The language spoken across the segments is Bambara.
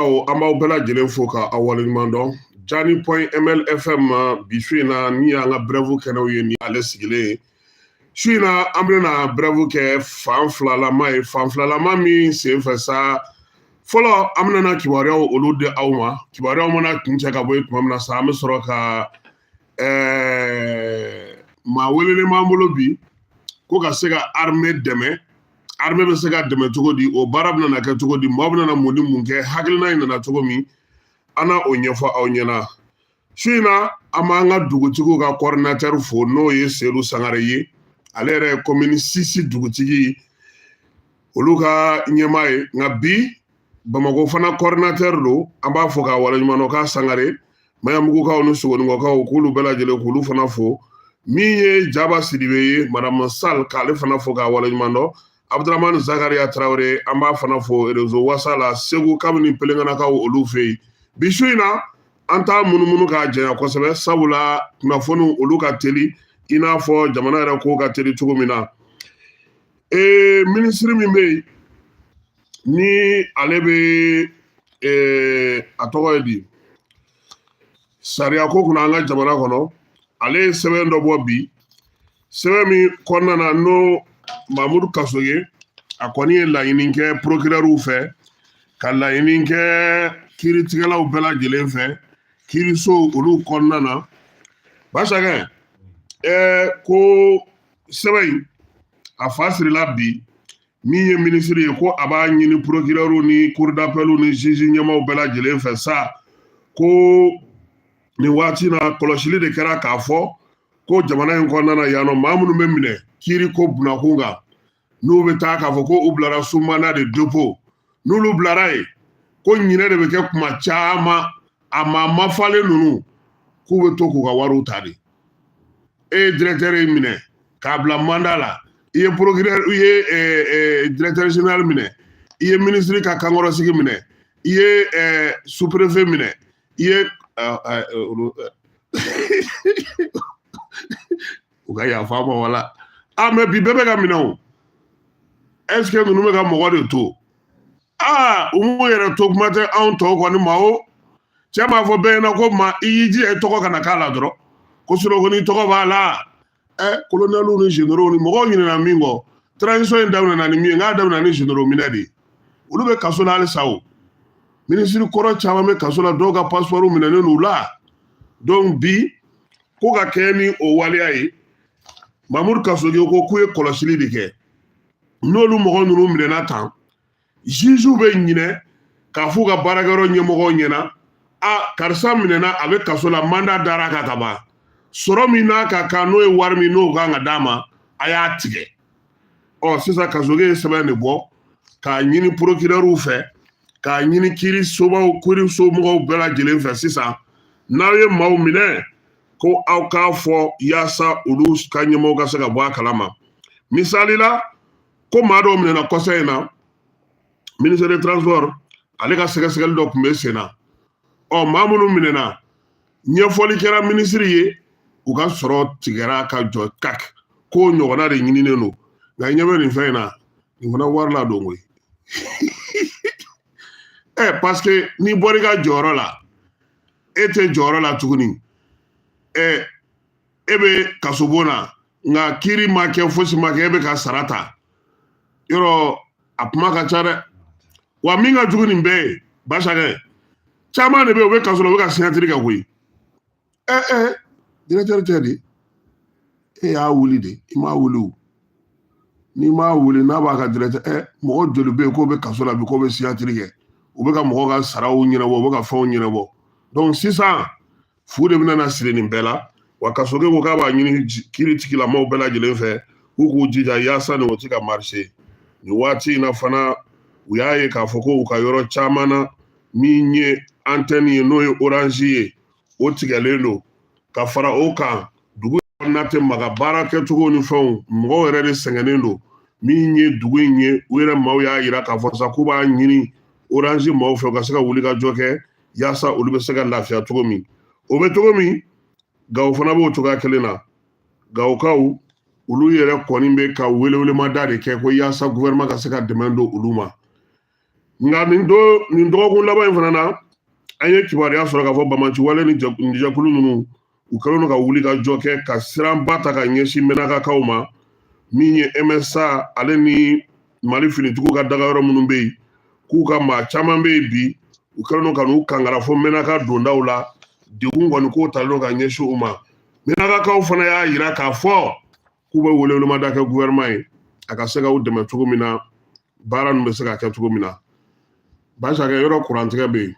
An b'aw bɛɛ lajɛlen fo ka aw waleɲuman dɔn. Jani point mlfm bi su in na, min y'an ka brève kɛnɛw ye, ni ale sigilen ye su in na, an bɛna brève kɛ fan filalama ye. Fan filalama min sen fɛ sa, fɔlɔ, an bɛna kibaruyaw olu di aw ma. Kibaruyaw mana kuncɛ ka bɔ yen tuma min na sa, an bɛ sɔrɔ ka maa welelen b'an bolo bi ko ka se ka armée dɛmɛ. Armée bɛ se ka dɛmɛ cogo di? O baara bɛna kɛ cogo di? Mɔgɔ bɛna mun ni mun kɛ? Hakilina in nana cogo min, an na o ɲɛfɔ aw ɲɛna. Su in na, an b'an ka dugutigiw ka coordinateur fo, n'o ye Sedu Sangare ye. Ale yɛrɛ ye commune 6 dugutigi olu ka ɲɛmaa ye, nka bi Bamakɔ fana coordinateur don. An b'a fɔ k'a waleɲuman dɔn k'a Sangare. Maɲanbugukaw ni Sogonikɔkaw, k'olu bɛɛ lajɛlen, k'olu fana fo. Min ye Jaba Sidibe ye, Madame Sall, k'ale fana fo k'a waleɲuman dɔn. Abdramani Zakaria Tarawele, an b'a fana fo réseau Wasa la Segu, kabini Pelenganakaw olu fɛ yen. Bi su in na, an t'a munumunu k'a janya kosɛbɛ, sabula kunnafoniw olu ka teli, i n'a fɔ jamana yɛrɛ ko ka teli cogo min na. Minisiri min bɛ yen ni ale bɛ, a tɔgɔ ye di, sariya ko kunna an ka jamana kɔnɔ, ale ye sɛbɛn dɔ bɔ bi. Sɛbɛn min kɔnɔna na, n'o Mamudu Kasoge, a kɔni ye laɲini kɛ procureurw fɛ, ka laɲini kɛ kiiritigɛlaw bɛɛ lajɛlen fɛ, kiiriso olu kɔnɔna na. Basakɛ, ko sɛbɛn in a fa sirila bi. Min ye minisiri ye, ko a b'a ɲini procureurw ni cour d'appel ni juge ɲɛmaaw bɛɛ lajɛlen fɛ sa, ko nin waati na, kɔlɔsili de kɛra k'a fɔ ko jamana in kɔnɔna na yan nɔ, maa minnu bɛ minɛ kiiri ko bunakun kan, n'u bɛ taa k'a fɔ ko u bilara sous mandat de dépôt, n'olu bilara yen, ko ɲinɛ de bɛ kɛ kuma caman. A maa mafalen ninnu, k'u bɛ to k'u ka wariw ta de. E ye directeur ye minɛ k'a bila mandat la, i ye procureur, i ye directeur général minɛ, i ye ministre ka kankɔrɔsigi minɛ, i ye sous-préfet minɛ, i ye olu, u ka yafa ma wala. A mais bi bɛɛ bɛ ka minɛ o. Est ce que ninnu bɛ ka mɔgɔ de to? Aa, u m'u yɛrɛ to, kuma tɛ anw tɔw kɔni ma. O cɛ b'a fɔ bɛɛ ɲɛna ko ma i y'i jija i tɔgɔ kana k'a la dɔrɔn, ko sinon ko n'i tɔgɔ b'a la, colonɛliw ni généraux ni mɔgɔw ɲinɛna min kɔ. Transition in daminɛna ni min ye, n k'a daminɛ ni généraux minɛ de ye. Olu bɛ kaso la halisa. O minisiri kɔrɔ caman bɛ kaso la, dɔw ka passeport minɛnen n'u la. Donc bi, ko ka kɛ ni o waleya ye, Mamudu Kasoge ko k'u ye kɔlɔsili de kɛ. N'olu mɔgɔ ninnu minɛna tan, jugew bɛ ɲinɛ k'a f'u ka baarakɛyɔrɔ ɲɛmɔgɔw ɲɛna: a karisa minɛna, a bɛ kaso la, mandat dara a kan ka ban, sɔrɔ min n'a ka kan, n'o ye wari min n'o kan ka d'a ma, a y'a tigɛ. Ɔ sisan, Kasoge ye sɛbɛn de bɔ k'a ɲini procureurw fɛ, k'a ɲini kiiri sobaw, kiiri somɔgɔw bɛɛ lajɛlen fɛ sisan, n'aw ye maaw minɛ, ko aw k'a fɔ yaasa olu ka ɲɛmɔgɔw ka se ka bɔ a kalama. Misali la, ko maa dɔw minɛna kɔsa in na, ministre de transport ale ka sɛgɛsɛgɛli dɔ tun bɛ sen na. Ɔ maa minnu minɛna, ɲɛfɔli kɛra minisiri ye, u ka sɔrɔ tigɛra ka jɔ kak. K'o ɲɔgɔnna de ɲininen don. Nka i ɲɛ bɛ nin fɛn in na, nin fana wari ladon koyi. Parce que n'i bɔra i ka jɔyɔrɔ la, e tɛ jɔyɔrɔ la tuguni, e bɛ kasobon na, nka kiiri ma kɛ, fosi ma kɛ, e bɛ ka sara ta yɔrɔ, a kuma ka ca dɛ. Wa min ka jugu nin bɛɛ ye, Basakɛ, caman de bɛ yen, u bɛ kaso la, u bɛ ka signature kɛ koyi. Directeur tɛ de, e y'a wuli de, i m'a wuli o. N'i m'a wuli, n'a b'a ka directeur, mɔgɔ joli bɛ yen k'o bɛ kaso la bi, k'o bɛ signature kɛ, u bɛ ka mɔgɔw ka saraw ɲɛnabɔ, u bɛ ka fɛnw ɲɛnabɔ? Donc sisan, fu de bɛna na siri nin bɛɛ la. Wa Kasoge ko k'a b'a ɲini kiiri tigilamaw bɛɛ lajɛlen fɛ, k'u k'u jija yaasa nin o ti ka marcher. Nin waati in na fana, u y'a ye k'a fɔ ko u ka yɔrɔ caman na, min ye antenne ye, n'o ye Orange ye, o tigɛlen don. Ka fara o kan, dugu kɔnɔna tɛ maga, baara kɛcogo ni fɛnw, mɔgɔw yɛrɛ de sɛgɛnnen don. Min ye dugu in ye, u yɛrɛ maaw y'a yira k'a fɔ sa k'u b'a ɲini Orange maaw fɛ, u ka se ka wuli ka jɔ kɛ yaasa olu bɛ se ka lafiya cogo min. O bɛ cogo min, Gawo fana b'o cogoya kelen na. Gawokaw olu yɛrɛ kɔni bɛ ka welewelemada de kɛ ko yaasa gouvernement ka se ka dɛmɛ don olu ma. Nka nin dɔgɔkun laban in fana na, an ye kibaruya sɔrɔ k'a fɔ banbaanci wale ni jɛkulu ninnu, u kɛlen don ka wuli ka jɔ kɛ ka siranba ta ka ɲɛsin Mɛnakakaw ma, min ye MSA ale ni Mali finitigiw ka dagayɔrɔ minnu bɛ yen, k'u ka maa caman bɛ yen bi, u kɛlen don ka n'u kankara fo Mɛnaka dondaw la. Degun kɔni k'o talen don ka ɲɛsin u ma. Mɛnakakaw fana y'a yira k'a fɔ k'u bɛ welewelemada kɛ gouvernement ye, a ka se ka u dɛmɛ cogo min na, baara ninnu bɛ se ka kɛ cogo min na. Basakɛ, yɔrɔ kurantigɛ bɛ yen,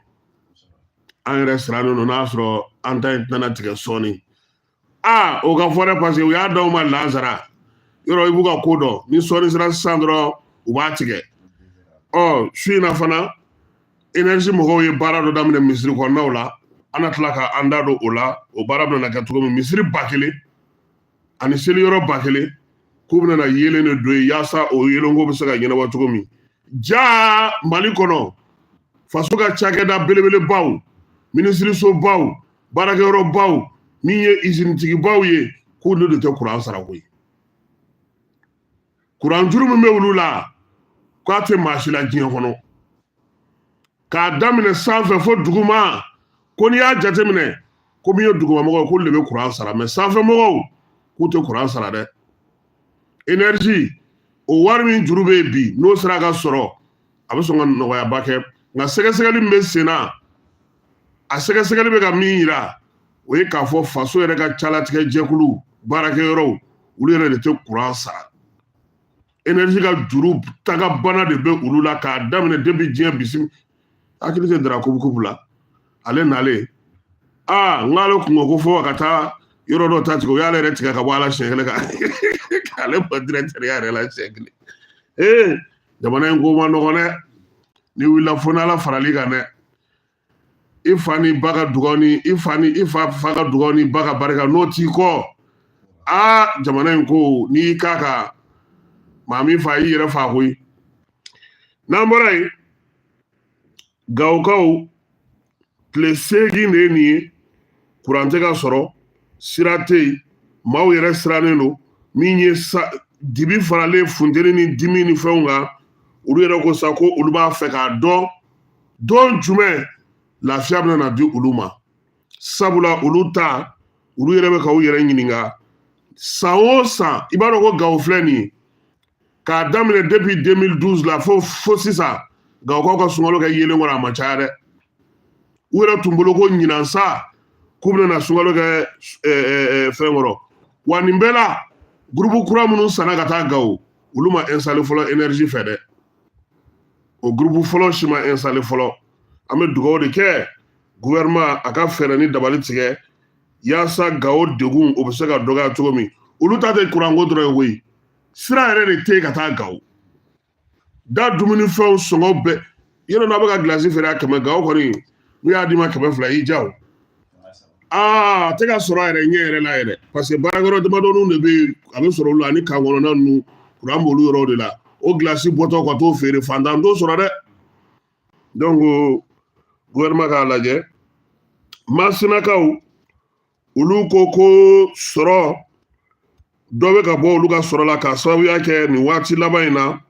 an yɛrɛ sirannen don n'a sɔrɔ an ta in tɛna tigɛ sɔɔni. Aa, o ka fɔ dɛ, parce que u y'a d'aw ma lansara yɔrɔ, i b'u ka ko dɔn, ni sɔɔni sera sisan dɔrɔn u b'a tigɛ. Ɔ, su in na fana, énergie mɔgɔw ye baara dɔ daminɛ misiri kɔnɔnaw la. An na tila ka an da don o la, o baara bɛna kɛ cogo min, misiri 1000 ani seliyɔrɔ 1000, k'u bɛna yeelen de don yen, yaasa o yeelenko bɛ se ka ɲɛnabɔ cogo min. Ja Mali kɔnɔ, faso ka cakɛda belebelebaw, minisirisobaw, baarakɛyɔrɔbaw, min ye izinitigibaw ye, k'olu de tɛ kuran sara koyi. Kuran juru min bɛ olu la, k'a tɛ maa si la diɲɛ kɔnɔ, k'a daminɛ sanfɛ fo duguma. Ko n'i y'a jateminɛ, ko min ye dugumamɔgɔw, k'olu de bɛ kuran sara, mais sanfɛmɔgɔw k'u tɛ kuran sara dɛ. Énergie o wari min juru bɛ yen bi, n'o sera ka sɔrɔ, a bɛ sɔn ka nɔgɔyaba kɛ. Nka sɛgɛsɛgɛli min bɛ sen na, a sɛgɛsɛgɛli bɛ ka min yira, o ye k'a fɔ faso yɛrɛ ka calatigɛ jɛkulu baarakɛyɔrɔw, olu yɛrɛ de tɛ kuran sara. Énergie ka juru tagabana de bɛ olu la k'a daminɛ depuis diɲɛ bisimila. Hakili tɛ dara kubukubu la, ale nalen, aa, n k'ale kun ko fo ka taa yɔrɔ dɔ ta tigɛ, o y'ale yɛrɛ tigɛ ka bɔ a la siɲɛ kelen, ka k'ale bɔ directeur ya yɛrɛ la siɲɛ kelen. Ee, jamana in ko ma nɔgɔn dɛ. N'i wulila fo n'Ala farali kan dɛ, i fa ni ba ka dugawu ni i fa ni i fa fa ka dugawu ni ba ka barika, n'o t'i kɔ, aa, jamana in ko, n'i y'i k'a kan, maa min fa y'i yɛrɛ fa koyi. N'an bɔra yen, Gawokaw, tile 8 de ye nin ye, kuran tɛ ka sɔrɔ, sira tɛ yen, maaw yɛrɛ sirannen don. Min ye sa dibi faralen funteni ni dimi ni fɛnw kan, olu yɛrɛ ko sa ko olu b'a fɛ k'a dɔn don jumɛn lafiya bɛna na di olu ma, sabula olu ta, olu yɛrɛ bɛ ka u yɛrɛ ɲininka san o san. I b'a dɔn ko Gawo filɛ nin ye, k'a daminɛ depuis 2012 la fo sisan, Gawokaw ka sunkalo kɛ yeelen kɔrɔ, a ma caya dɛ. U yɛrɛ tun bolo ko ɲinan sa k'u bɛna sunkalo kɛ fɛn kɔrɔ. Wa nin bɛɛ la, groupe kura minnu sanna ka taa Gawo, olu ma installé fɔlɔ énergie fɛ dɛ. O groupe fɔlɔ si ma installé fɔlɔ. An bɛ dugawu de kɛ gouvernement a ka fɛɛrɛ ni dabali tigɛ, yaasa Gawo degun o bɛ se ka dɔgɔya cogo min. Olu ta tɛ kuranko dɔrɔn ye koyi, sira yɛrɛ de tɛ yen ka taa Gawo. Da dumunifɛnw sɔngɔ bɛɛ yɔrɔ, n'a bɛ ka gilasi feere a 100, Gawo kɔni, n'u y'a d'i ma 200, i ja o. Aa, a tɛ ka sɔrɔ a yɛrɛ ɲɛ yɛrɛ la yɛrɛ, parce que baarakɛyɔrɔ damadɔninw de bɛ yen, a bɛ sɔrɔ olu la, ani kan kɔnɔna ninnu, kuran b'olu yɔrɔw de la. O gilasi bɔtɔ ka t'o feere, fantan t'o sɔrɔ dɛ. Donc gouvernement k'a lajɛ. Masinakaw, olu ko ko sɔrɔ dɔ bɛ ka bɔ olu ka sɔrɔ la, k'a sababuya kɛ nin waati laban in na,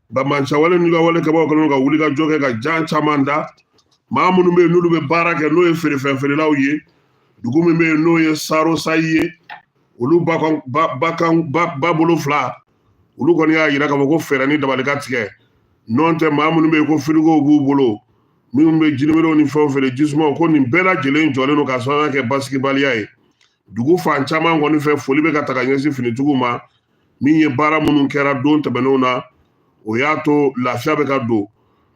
banbaanciwale n'u ka wale kɛbagaw kɛlen don ka wuli ka jɔ kɛ, ka jan caman da maa minnu bɛ yen n'olu bɛ baara kɛ, n'o ye feerefɛn feerelaw ye. Dugu min bɛ yen, n'o ye Sarosayi ye, olu ba bolo fila, olu kɔni y'a yira k'a fɔ ko fɛɛrɛ ni dabali ka tigɛ. N'o tɛ, maa minnu bɛ yen ko firigow b'u bolo, minnu bɛ jiniberew ni fɛnw feere, jisumaw, ko nin bɛɛ lajɛlen jɔlen don k'a sababuya kɛ basigibaliya ye dugu fan caman kɔni fɛ. Foli bɛ ka ta ka ɲɛsin finitigiw ma, min ye baara minnu kɛra don tɛmɛnenw na, o y'a to lafiya bɛ ka don.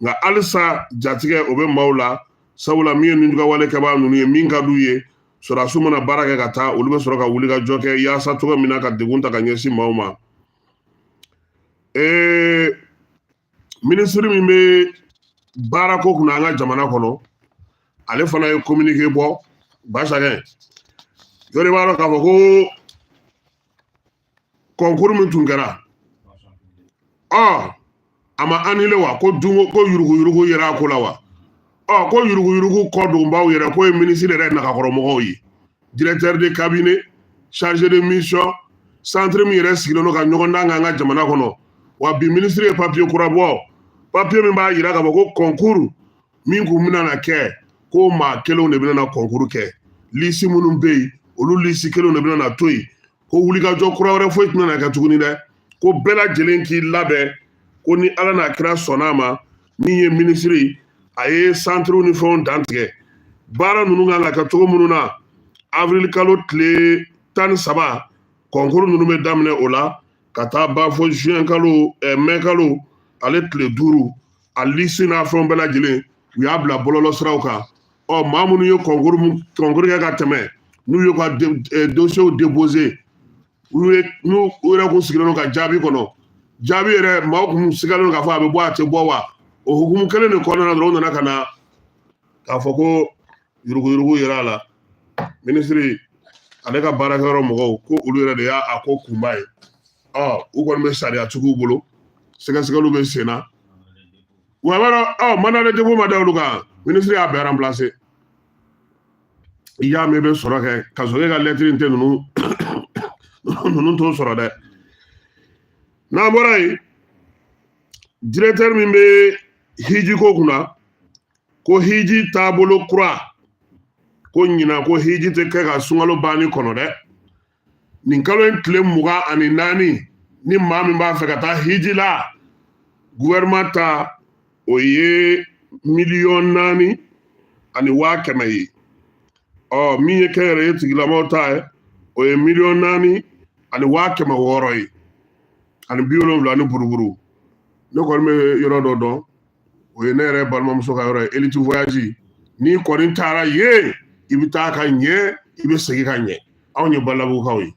Nka halisa jatigɛ o bɛ maaw la, sabula min ye ninjugawale kɛbaa ninnu ye, min ka d'u ye, sɔrɔdasiw mana baara kɛ ka taa, olu bɛ sɔrɔ ka wuli ka jɔ kɛ, yaasa cogo min na ka degun ta ka ɲɛsin maaw ma. Minisiri min bɛ baarako kunna an ka jamana kɔnɔ, ale fana ye communiqué bɔ. Basakɛ, yɔrɔ i b'a dɔn k'a fɔ ko concours min tun kɛra, ɔ, a ma annulé wa? Ko dunko, ko yuruguyurugu yɛrɛ a ko la wa? Ɔ, ko yuruguyurugu kɔ donbaw yɛrɛ, k'o ye minisiri yɛrɛ nagakɔrɔmɔgɔw ye, directeur de cabinet, chargé de mission, centre min yɛrɛ sigilen don ka ɲɔgɔn dan k'an ka jamana kɔnɔ. Wa bi minisiri ye papier kura bɔ. Papiye min b'a jira k'a fɔ ko concours min kun bɛna na kɛ, ko maa kelenw de bɛna na concours kɛ, lisi minnu bɛ yen, olu lisi kelenw de bɛna na to yen, ko wulikajɔ kura wɛrɛ foyi tɛna na kɛ tuguni dɛ, ko bɛɛ lajɛlen k'i labɛn, ko ni Ala n'a kira sɔnna a ma, min ye minisiri a ye santiriw ni fɛnw dantigɛ, baara ninnu kan ka kɛ cogo minnu na, avril kalo tile 13 concours ninnu bɛ daminɛ o la ka taa ban fo juin kalo, mai kalo ale tile 5. A lisi n'a fɛnw bɛɛ lajɛlen, u y'a bila bɔlɔlɔ siraw kan. Ɔ, maa minnu ye concours kɛ ka tɛmɛ, n'u y'u ka dossiers déposer, u ye n'u u yɛrɛ kun sigilen don ka jaabi kɔnɔ, jaabi yɛrɛ maaw kun sigalen don k'a fɔ a bɛ bɔ, a tɛ bɔ wa, o hukumu kelen de kɔnɔna na dɔrɔn, u nana ka na k'a fɔ ko yuruguyurugu yera a la. Minisiri ale ka baarakɛyɔrɔ mɔgɔw ko olu yɛrɛ de y'a a ko kunba ye. Ɔ, u kɔni bɛ sariyatigiw bolo, sɛgɛsɛgɛliw bɛ sen na wa. B'a dɔn, ɔ, mandat de dépôt ma da olu kan, minisiri y'a bɛɛ remplacer. I y'a mɛn, i bɛ sɔrɔ kɛ ka sɔrɔ e ka lɛtiri in tɛ ninnu t'o sɔrɔ dɛ. N'an bɔra yen, directeur min bɛ hiji ko kunna, ko hiji taabolo kura, ko ɲinan ko hiji tɛ kɛ ka sunkalo banni kɔnɔ dɛ. Nin kalo in tile 24, ni maa min b'a fɛ ka taa hiji la, gouvernement ta o ye 4,1 miliyɔn ye. Ɔ, min ye kɛnyɛrɛye tigilamɔgɔw ta ye, o ye 4,6 miliyɔn ye ani 70 ni buruburu. Ne kɔni bɛ yɔrɔ dɔ dɔn, o ye ne yɛrɛ balimamuso ka yɔrɔ ye, Elite Voyage. N'i kɔni taara yen, i bɛ taa ka ɲɛ, i bɛ segin ka ɲɛ. Anw ye Balabugukaw ye.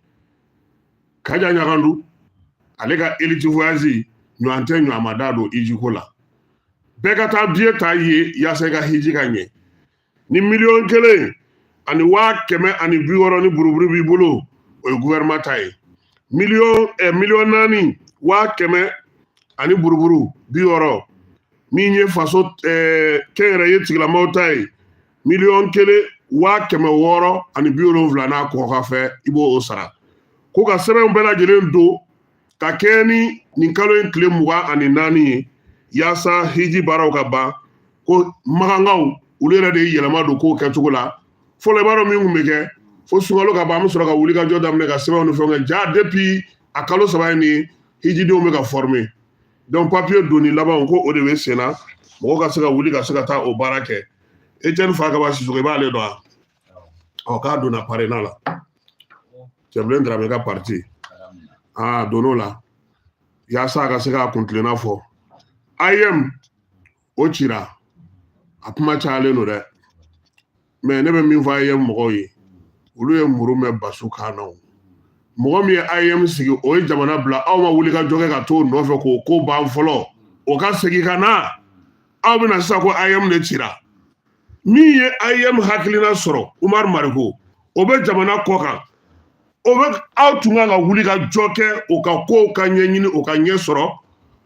Kaja Ɲagandu ale ka Elite Voyage, ɲɔgɔn tɛ ɲɔgɔn ma da don hiji ko la. Bɛɛ ka taa biye ta ye yaasa i ka hiji ka ɲɛ. Ni 1,160 000 ni buruburu b'i bolo, o ye gouvernement ta ye. 4,1 miliyɔn ani buruburu 60, min ye faso kɛnyɛrɛye tigilamɔgɔw ta ye, 1,670 000 n'a kɔ fɛ, i b'o sara. Ko ka sɛbɛnw bɛɛ lajɛlen don ka kɛɲɛ ni nin kalo in tile 24 ye, yaasa hiji baaraw ka ban. Ko makankaw, olu yɛrɛ de ye yɛlɛma don kow kɛcogo la. Fɔlɔ, i b'a dɔn min tun bɛ kɛ, fo sunkalo ka ban, an bɛ sɔrɔ ka wuli ka jɔ daminɛ ka sɛbɛnw ni fɛnw kɛ. Ja, depuis a kalo 3 ye nin ye, hijidenw bɛ ka former. Donc papier donni labanw, ko o de bɛ sen na, mɔgɔw ka se ka wuli ka se ka taa o baara kɛ. Etienne Fakaba Sisoko, i b'ale dɔn wa? Ɔ, k'a donna PARENA la, Cɛbilen Darame ka parti, a donn'o la yaasa a ka se k'a kuntilenna fɔ. AEEM o cira, a kuma cayalen don dɛ, mais ne bɛ min fɔ AEEM mɔgɔw ye, olu ye muru mɛn basu kan na. O mɔgɔ min ye AEEM sigi, o ye jamana bila. Aw ma wuli ka jɔ kɛ ka t'o nɔfɛ k'o ko ban fɔlɔ, o ka segin ka na, aw bɛna sisan ko AEEM de cira. Min ye AEEM hakilina sɔrɔ, Umaru Mariko, o bɛ jamana kɔ kan. O bɛ aw tun kan ka wuli ka jɔ kɛ o ka kow ka ɲɛɲini, o ka ɲɛ sɔrɔ,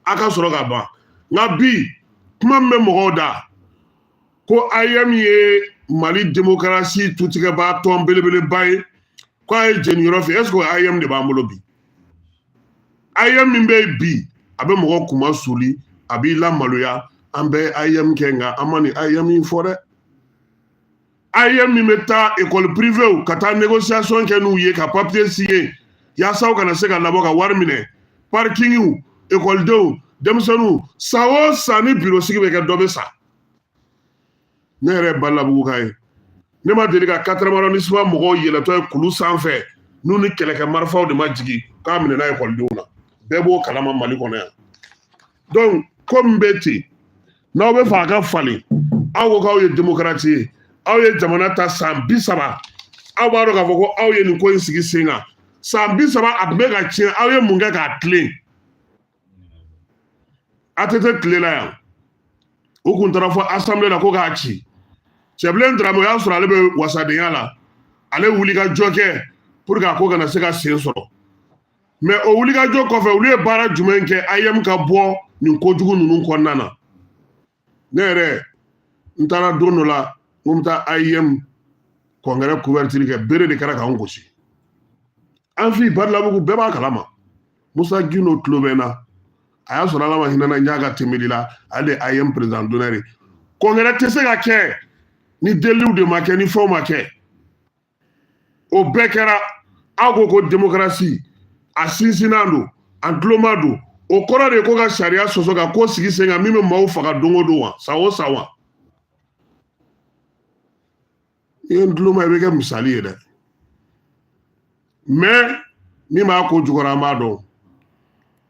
a ka sɔrɔ ka ban. Nka bi, kuma min bɛ mɔgɔw da ko AEEM ye Mali démocratie tutigɛbaa tɔn belebeleba ye, k'a ye jeniyɔrɔ fɛ, est ce que o AEEM de b'an bolo bi? AEEM min bɛ yen bi, a bɛ mɔgɔ kuma suli, a b'i lamaloya. An bɛɛ ye AEEM kɛ, nka an ma nin AEEM in fɔ dɛ. AEEM min bɛ taa école privée ka taa négociation kɛ n'u ye ka papier signer yaasa u kana se ka labɔ ka wari minɛ, parkingiw, ekɔlidenw, denmisɛnninw, san o san ni bureau sigi bɛ kɛ, dɔ bɛ sa. Ne yɛrɛ ye Balabugu ka ye, ne ma deli ka quatrième arrondissement mɔgɔw yɛlɛtɔ ye kulu sanfɛ n'u ni kɛlɛkɛ marifaw de ma jigin k'a minɛ ekɔlidenw na. Bɛɛ b'o kalama Mali kɔnɔ yan. Donc ko min bɛ ten, n'aw bɛ fɛ a ka falen, aw ko k'aw ye démocrate ye, aw ye jamana ta san 30, aw b'a dɔn k'a fɔ ko aw ye nin ko in sigi sen kan san 30, a tun bɛ ka tiɲɛ, aw ye mun kɛ k'a tilen? ATT tile la yan, u kun taara fɔ assemblée la ko k'a ci. Cɛbilen Darame, o y'a sɔrɔ ale bɛ wasadenya la, ale wuli ka jɔ kɛ pour que a ko kana se ka sen sɔrɔ. Mais o wuli ka jɔ kɔfɛ, olu ye baara jumɛn kɛ AEEM ka bɔ nin kojugu ninnu kɔnɔna na? Ne yɛrɛ n taara don dɔ la n ko n bɛ taa AEEM congrès couverture kɛ, bere de kɛra k'an gosi. An fi Badilabugu, bɛɛ b'a kalama. Musa Gindo tulo bɛ n na. A y'a sɔrɔ Ala ma hinɛ n y'a ka tɛmɛli la, ale de ye AEEM président d'honneur ye. Congrès tɛ se ka kɛ ni deliliw de ma kɛ, ni fɛnw ma kɛ. O bɛɛ kɛra. Aw ko ko démocratie a sinsinnan don, a tuloma don. O kɔrɔ de ye ko ka sariya sɔsɔ, ka ko sigi sen kan min bɛ maaw faga don o don wa, san o san wa. I ye n tuloma, i bɛ kɛ misali ye dɛ. Mais min b'a ko jukɔrɔ, an b'a dɔn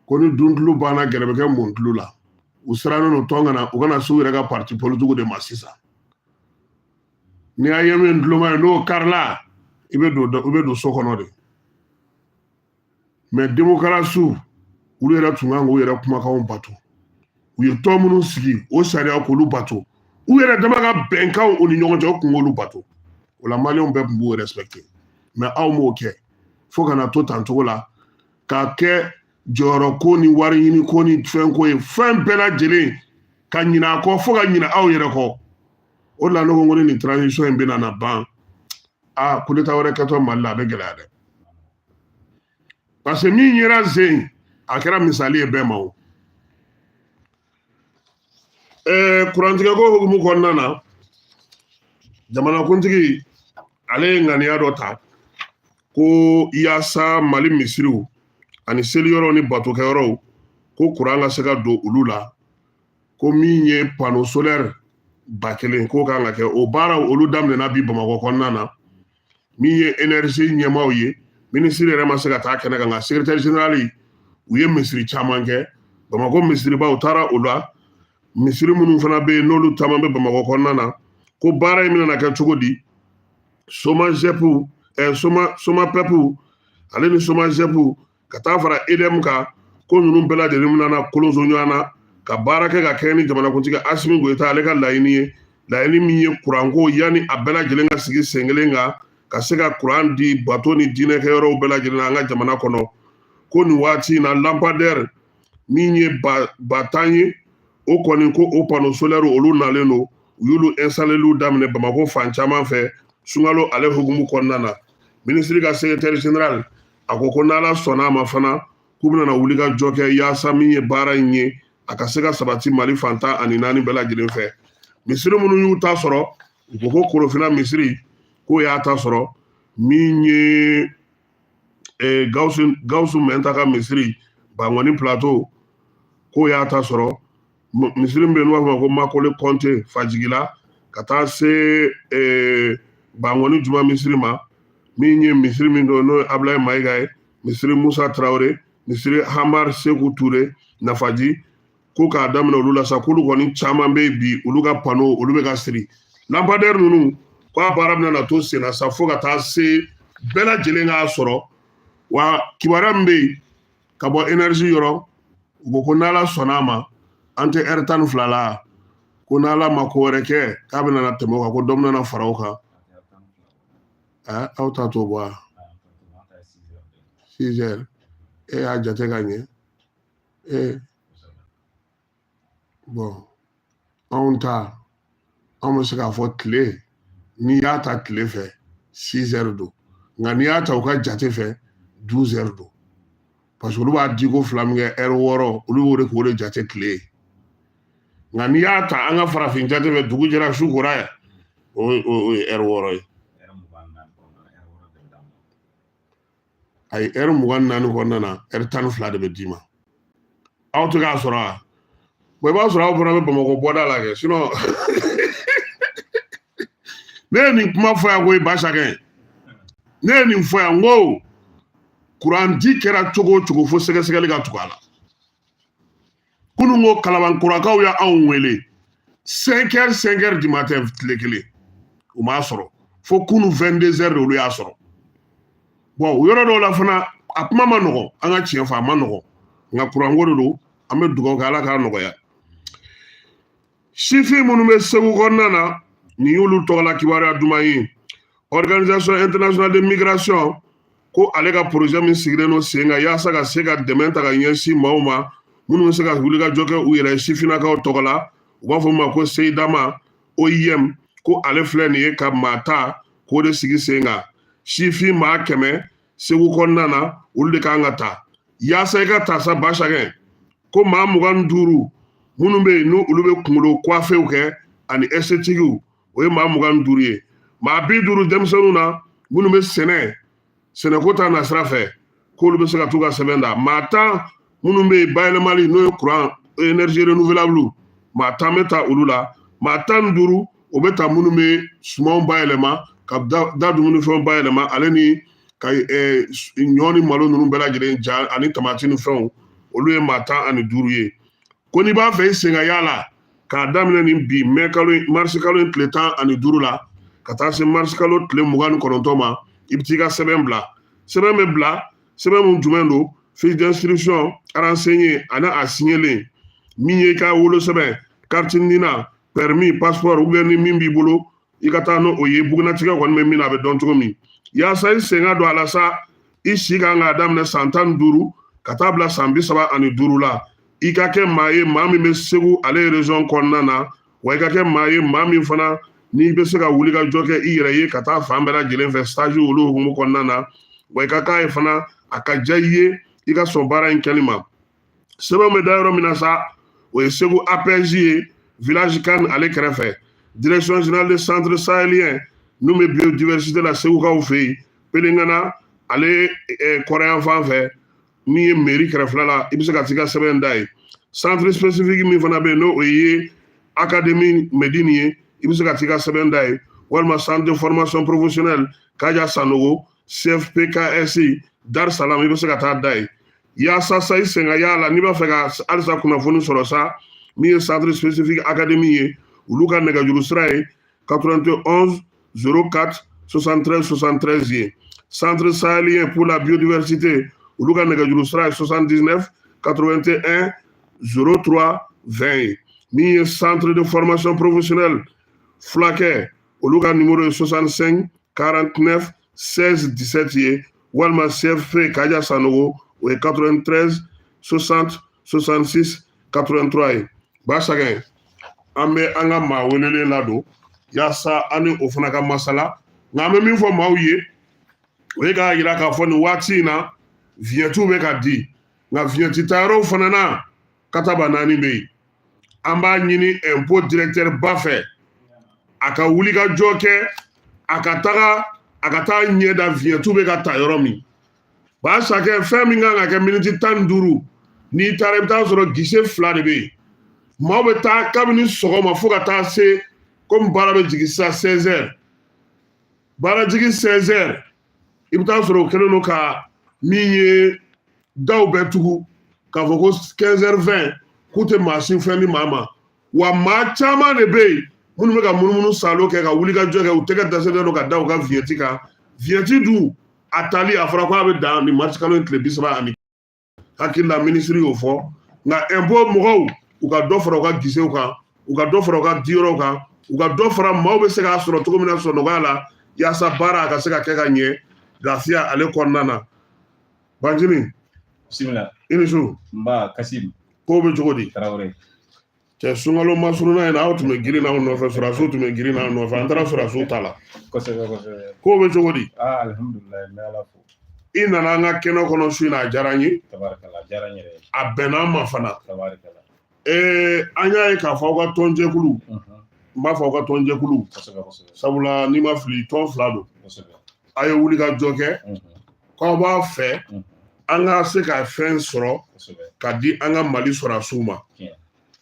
ko ni duntulu banna, gɛrɛ bɛ kɛ mɔntulu la. U sirannen don tɔn kana u kana s'u yɛrɛ ka parti politique de ma sisan. Ni y'a ye min tuloma ye, n'o karila, i bɛ don so kɔnɔ de. Mais démocratie, olu yɛrɛ tun kan k'u yɛrɛ kumakanw bato. U ye tɔn minnu sigi, o sariya k'olu bato. U yɛrɛ dama ka bɛnkanw u ni ɲɔgɔn cɛ, o tun k'olu bato. O la, maliyɛnw bɛɛ tun b'u respecter. Mais aw m'o kɛ, fo kana to tan cogo la k'a kɛ jɔyɔrɔ ko ni wari ɲini ko ni fɛn ko ye, fɛn bɛɛ lajɛlen ka ɲinɛ a kɔ, fo ka ɲinɛ aw yɛrɛ kɔ. O de la ne ko ni nin transition in bɛna na ban, aa, coup d'état wɛrɛ kɛtɔ Mali la, a bɛ gɛlɛya dɛ, parce que min yera zen, a kɛra misali ye bɛɛ ma. O kurantigɛko hukumu kɔnɔna na, jamanakuntigi ale ye ŋaniya dɔ ta ko yaasa Mali misiriw ani seliyɔrɔw ni batokɛyɔrɔw, ko kuran ka se ka don olu la, ko min ye panneau solaire 1000, k'o kan ka kɛ. O baaraw, olu daminɛna bi Bamakɔ kɔnɔna na. Min ye énergie ɲɛmaaw ye, minisiri yɛrɛ ma se ka taa kɛnɛ kan, nka secrétaire général, u ye misiri caman kɛ Bamakɔ. Misiriba, u taara o la. Misiri minnu fana bɛ yen, n'olu caman bɛ Bamakɔ kɔnɔna na, ko baara in bɛna kɛ cogo di? SOMAGEP, SOMAPEP ale ni SOMAGEP, ka taa fara EDM kan, ko ninnu bɛɛ lajɛlen bɛna na kolonso ɲɔgɔn na ka baara kɛ ka kɛ ni jamanakuntigi Asimi Goyita ale ka laɲini ye, laɲini min ye kuranko, yanni a bɛɛ lajɛlen ka sigi sen kelen kan, ka se ka kuran di bato ni diinɛkɛyɔrɔw bɛɛ lajɛlen na an ka jamana kɔnɔ. Ko nin waati in na, lampadaire min ye 10 000 ye, o kɔni ko o panneau solaire, olu nalen don, u y'olu installeliw daminɛ Bamakɔ fan caman fɛ sunkalo ale hukumu kɔnɔna na. Minisiri ka secrétaire général, a ko ko n'Ala sɔnna a ma fana, k'u bɛna wuli ka jɔ kɛ yaasa min ye baara in ye, a ka se ka sabati Mali fan 14 bɛɛ lajɛlen fɛ. Misiri minnu y'u ta sɔrɔ, u ko ko Korofina misiri, k'o y'a ta sɔrɔ, min ye Gawusu Mɛnta ka misiri Bangɔni Plateau, k'o y'a ta sɔrɔ, misiri min bɛ yen n'u b'a fɔ ma ko Makole Kɔnte Fajigila, ka taa se Bangɔni Juma misiri ma, min ye misiri min don, n'o ye Abulayi Mayiga ye, misiri Musa Tarawele, misiri Hamar Seku Ture Nafaji, ko k'a daminɛ olu la sa, k'olu kɔni caman bɛ yen bi, olu ka panneau, olu bɛ ka siri. Lampadaire ninnu, k'a baara bɛna na to sen na sa, fo ka taa se bɛɛ lajɛlen k'a sɔrɔ. Wa kibaruya min bɛ yen ka bɔ énergie yɔrɔ, u ko ko n'Ala sɔnna a ma, an tɛ ɛri 12 la, ko n'Ala ma ko wɛrɛ kɛ, k'a bɛna na tɛmɛ o kan, ko dɔ bɛna na fara o kan. Aw ta t'o bɔ wa? 6 heures, e y'a jate ka ɲɛ. Bon, anw ta, anw bɛ se k'a fɔ tile, n'i y'a ta tile fɛ, 6 heures don, nka n'i y'a ta u ka jate fɛ, 12 heures don, parce que olu b'a di ko fila min kɛ, ɛri 6, olu b'o de k'o de jate tile ye. Nka n'i y'a ta an ka farafin jate fɛ, dugu jɛra, su kora yan, o ye ɛri 6 ye. Ayi, ɛri 24 kɔnɔna na, ɛri 12 de bɛ d'i ma. Aw tɛ k'a sɔrɔ wa? Bon, i b'a sɔrɔ aw fana bɛ Bamakɔ bɔda la kɛ. Sinon ne ye nin kuma fɔ yan koyi, Basakɛ, ne ye nin fɔ yan n ko kuranti kɛra cogo o cogo, fo sɛgɛsɛgɛli ka tugu a la. Kunun ko Kalabankurakaw ye anw wele 5 heures, 5 heures du matin, tile kelen, u m'a sɔrɔ fo kunu 22 heures de olu y'a sɔrɔ. Bon, yɔrɔ dɔw la fana, a kuma ma nɔgɔn, an ka tiɲɛ fɔ, a ma nɔgɔn, nka kuranko de don. An bɛ dugawu kɛ, Ala k'a nɔgɔya. Sifin minnu bɛ Segu kɔnɔna na, nin y'olu tɔgɔla kibaruya duman ye. Organisation internationale de migration ko ale ka projet min sigilen don sen kan yaasa ka se ka dɛmɛ ta ka ɲɛsin maaw ma minnu bɛ se ka wulikajɔ kɛ u yɛrɛ ye sifinnakaw tɔgɔ la, u b'a fɔ min ma ko SEIDAMA OIM, ko ale filɛ nin ye ka maa ta k'o de sigi sen kan. Sifin maa 100 Segu kɔnɔna na, olu de kan ka ta. Yaasa i ka ta sa, Basakɛ, Ko maa 25 minnu bɛ yen, n'u olu bɛ kunkolo kuwafew kɛ ani esthétiquew, o ye maa 25 ye. Maa 50 denmisɛnninw na minnu bɛ sɛnɛ, sɛnɛko ta nasira fɛ, k'olu bɛ se ka t'u ka sɛbɛn da. Maa 10 minnu bɛ yen, bayɛlɛmali, n'o ye courant, énergie renouvelable, maa 10 bɛ ta olu la. Maa 15, o bɛ ta minnu bɛ sumanw bayɛlɛma ka da dumunifɛnw bayɛlɛma, ale ni ka ɲɔ ni malo ninnu bɛɛ lajɛlen ja ani tamati ni fɛnw, olu ye maa 15 ye. Ko n'i b'a fɛ i sen ka y'a la, k'a daminɛ nin bi mɛ kalo, marisi kalo in tile 15 la ka taa se marisi kalo tile 29 ma, i bɛ t'i ka sɛbɛn bila. Sɛbɛn bɛ bila, sɛbɛn mun jumɛn don? Fiche d'inscription renseignée ani a signelen, min ye i ka wolosɛbɛn, carte NINA, permis, passeport, ou bien ni min b'i bolo, i ka taa n'o ye. Bugunatigɛ kɔni bɛ min na, a bɛ dɔn cogo min. Yaasa i sen ka don a la sa, i si kan k'a daminɛ san 15 ka taa bila san 35 la. I ka kɛ maa ye, maa min bɛ Segu ale région kɔnɔna na, wa i ka kɛ maa ye, maa min fana n'i bɛ se ka wuli ka jɔ kɛ i yɛrɛ ye ka taa fan bɛɛ lajɛlen fɛ, stage olu hukumu kɔnɔna na, wa i ka k'a ye fana, a ka diya i ye, i ka sɔn baara in kɛli ma. Sɛbɛn bɛ da yɔrɔ min na sa, o ye Segu APJ ye, village kan ale kɛrɛfɛ, direction générale de centre sahélien n'u bɛ biodiversité la Segukaw fɛ yen, Pelengana ale kɔrɔyan fan fɛ, min ye mairie kɛrɛfɛla la, i bɛ se ka t'i ka sɛbɛn da yen. Centre spécifique min fana bɛ yen, n'o ye académie Medine ye, i bɛ se ka t'i ka sɛbɛn da yen, walima centre de formation professionnelle Kaja Sanogo, CFPKS Dar Salam, i bɛ se ka taa da yen. Yaasa sa i sen ka y'a la, n'i b'a fɛ ka halisa kunnafoni sɔrɔ sa, min ye centre spécifique académie ye, olu ka nɛgɛjuru sira ye 91 04 73 73 ye. Centre sahélien pour la biodiversité, olu ka nɛgɛjuru sira ye 79 81 03 20 ye. Min ye centre de formation professionnelle Fulakɛ, olu ka numéro ye 65 49 16 17 ye, walima CFP Kaja Sanogo, o ye 93 60 66 83 ye. Basakɛ, an bɛ an ka maa welelen ladon yaasa an ni o fana ka masala. Nka an bɛ min fɔ maaw ye, o ye k'a yira k'a fɔ nin waati in na, vignettew bɛ ka di, nka vignette tayɔrɔw fana na, kataba naani bɛ yen. An b'a ɲini impôt directeur ba fɛ, a ka wuli ka jɔ kɛ, a ka taga, a ka taa ɲɛ da vignettew bɛ ka ta yɔrɔ min. Basakɛ, fɛn min kan ka kɛ miniti 15, n'i taara, i bɛ taa sɔrɔ guichet fila de bɛ yen. Maaw bɛ taa kabini sɔgɔma fo ka taa se, komi baara bɛ jigin sisan 16 heures, baara jigin 16 heures, i bɛ taa sɔrɔ o kɛlen don ka min ye daw bɛɛ tugu k'a fɔ ko 15 heures 20, k'u tɛ maa si fɛn di maa ma. Wa maa caman de bɛ yen minnu bɛ ka munumunu salo kɛ ka wuli ka jɔ kɛ, u tɛgɛ dɛsɛlen don ka da u ka vignette kan. Vignette dun a tali, a fɔra ko a bɛ dan nin marisi kalo in tile 30 ani hakili la, minisiri y'o fɔ. Nka impôt mɔgɔw, u ka dɔ fara u ka guichetw kan, u ka dɔ fara u ka diyɔrɔw kan, u ka dɔ fara maaw bɛ se k'a sɔrɔ cogo min na sɔrɔ nɔgɔya la, yaasa baara a ka se ka kɛ ka ɲɛ lafiya ale kɔnɔna na. Banjini. Bisimila. I ni su. Nba Kasim. Kow bɛ cogo di? Tarawele. Cɛ, sunkalo masurunna in na, aw tun bɛ girin n'aw nɔfɛ, sɔrɔdasiw tun bɛ girin n'aw nɔfɛ, an taara sɔrɔdasiw ta la. Kosɛbɛ kosɛbɛ. Kow bɛ cogo di? Aa, alihamudulilayi, n bɛ Ala fo. I nana an ka kɛnɛ kɔnɔ su in na, a diyara n ye. Tabarikala, a diyara n yɛrɛ ye. A bɛnna an ma fana. Tabarikala. An y'a ye k'a fɔ aw ka tɔnjɛkulu, n b'a fɔ aw ka tɔnjɛkulu, Kosɛbɛ kosɛbɛ. sabula n'i ma fili, tɔn fila don. Kosɛbɛ. A ye wuli ka jɔ kɛ k'aw b'a fɛ an ka se ka fɛn sɔrɔ ka di an ka Mali sɔrɔdasiw ma.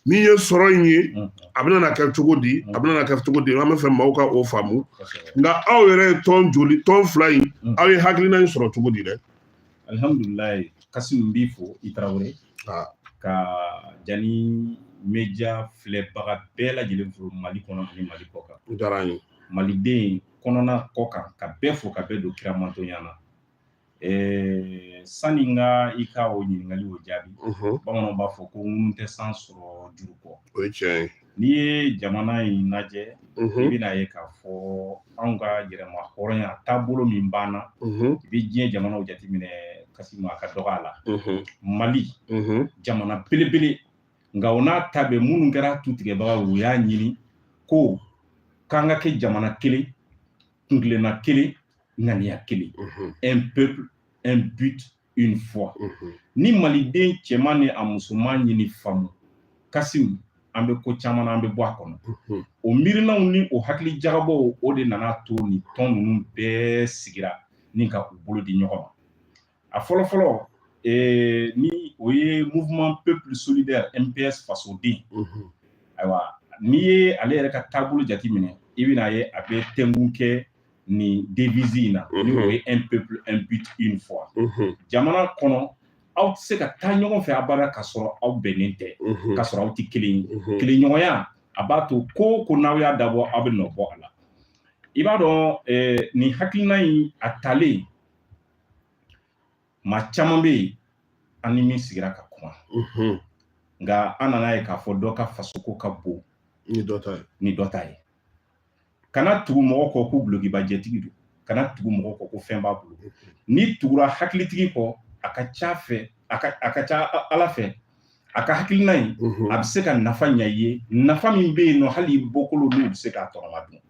Min ye sɔrɔ in ye, a bɛna na kɛ cogo di? A bɛna na kɛ cogo di? An bɛ fɛ maaw ka o faamu. Nka aw yɛrɛ ye tɔn joli, tɔn fila in, aw ye hakilina in sɔrɔ cogo di dɛ? Alihamudulilayi, Kasim, n b'i fo, i Tarawele, ka Jani Media filɛbaga bɛɛ lajɛlen fo Mali kɔnɔ ani Mali kɔ kan. O diyara an ye. Maliden kɔnɔna kɔ kan, ka bɛɛ fo, ka bɛɛ don kira mantonya na. Sani n ka i ka o ɲininkali o jaabi, bamananw b'a fɔ ko ŋunu tɛ san sɔrɔ juru kɔ. O ye tiɲɛ ye. N'i ye jamana in lajɛ, i bɛna ye k'a fɔ anw ka yɛrɛma hɔrɔnya taabolo min b'an na, i bɛ diɲɛ jamanaw jateminɛ, Kasimu, a ka dɔgɔ a la. Mali jamana belebele, nka o n'a ta bɛɛ, minnu kɛra tutigɛbagaw, u y'a ɲini ko k'an ka kɛ jamana kelen, kuntilenna kelen, ŋaniya kelen, un peuple, un but. une foi. Ni maliden cɛman ni a musoman ye nin faamu, Kasim, an bɛ ko caman na, an bɛ bɔ a kɔnɔ. O miirinaw ni o hakili jagabɔw, o de nana to nin tɔn ninnu bɛɛ sigira ni ka u bolo di ɲɔgɔn ma. A fɔlɔ fɔlɔ, ni o ye Mouvement Peuple Solidaire, MPS Fasoden. Ayiwa, n'i ye ale yɛrɛ ka taabolo jateminɛ, i bɛna ye a bɛ tɛnkun kɛ nin devise in na, ni o ye "un peuple, un but, une foi". Jamana kɔnɔ, aw tɛ se ka taa ɲɔgɔn fɛ abada ka sɔrɔ aw bɛnnen tɛ, ka sɔrɔ aw tɛ kelen ye. Kelenɲɔgɔnya a b'a to ko o ko n'aw y'a dabɔ, aw bɛ nɔ bɔ a la. I b'a dɔn, nin hakilina in a talen, maa caman bɛ yen an ni min sigira ka kuma, nka an nana ye k'a fɔ dɔ ka fasoko ka bon ni dɔ ta ye. Ni dɔ ta ye. Kana tugu mɔgɔ kɔ ko gulokibajɛtigi don, kana tugu mɔgɔ kɔ ko fɛn b'a bolo. N'i tugura hakilitigi kɔ, a ka ca fɛ, a ka ca Ala fɛ, a ka hakilina in a bɛ se ka nafa ɲa i ye, nafa min bɛ yen nɔ, hali i bɔkolo n'u bɛ se k'a tɔnɔma dun.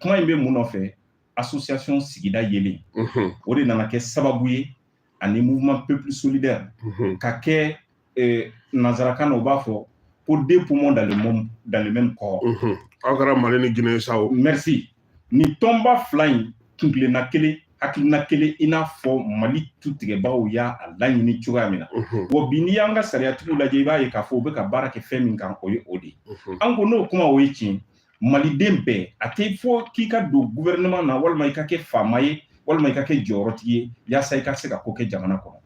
Kuma in bɛ mun nɔfɛ? Association Sigida Yelen, o de nana kɛ sababu ye ani Mouvement Peuple Solidaire ka kɛ, nanzarakan na u b'a fɔ ko deux poumons dans le même corps. Aw kɛra Mali ni Guinée sa o. Merci. Nin tɔnba fila in, kuntilenna kelen, hakilina kelen, i n'a fɔ Mali tutigɛbagaw y'a laɲini cogoya min na. Wa bi, n'i y'an ka sariyatigiw lajɛ, i b'a ye k'a fɔ u bɛ ka baara kɛ fɛn min kan, o ye o de ye. An ko n'o kuma o ye tiɲɛ, maliden bɛɛ, a tɛ fɔ k'i ka don gouvernement na, walima i ka kɛ faama ye, walima i ka kɛ jɔyɔrɔtigi ye, yaasa i ka se ka ko kɛ jamana kɔnɔ.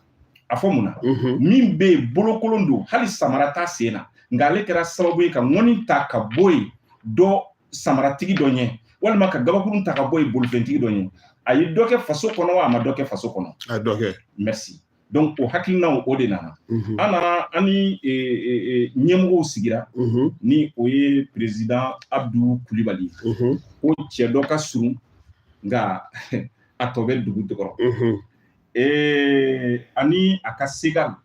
A fɔ mun na? Min bɛ yen, bolokolon don, hali samara t'a sen na, nka ale kɛra sababu ye ka ŋɔni ta ka bɔ yen dɔ samaratigi dɔ ɲɛ, walima ka gabakurun ta ka bɔ yen bolifɛntigi dɔ ɲɛ. A ye dɔ kɛ faso kɔnɔ wa, a ma dɔ kɛ faso kɔnɔ? A ye dɔ kɛ. Merci. Donc o hakilinaw, o de nana. An nana, an ni ɲɛmɔgɔw sigira, ni o ye président Abdou Kulibali ye, ko cɛ dɔ ka surun nka a tɔ bɛ dugu jukɔrɔ, ani a ka segal,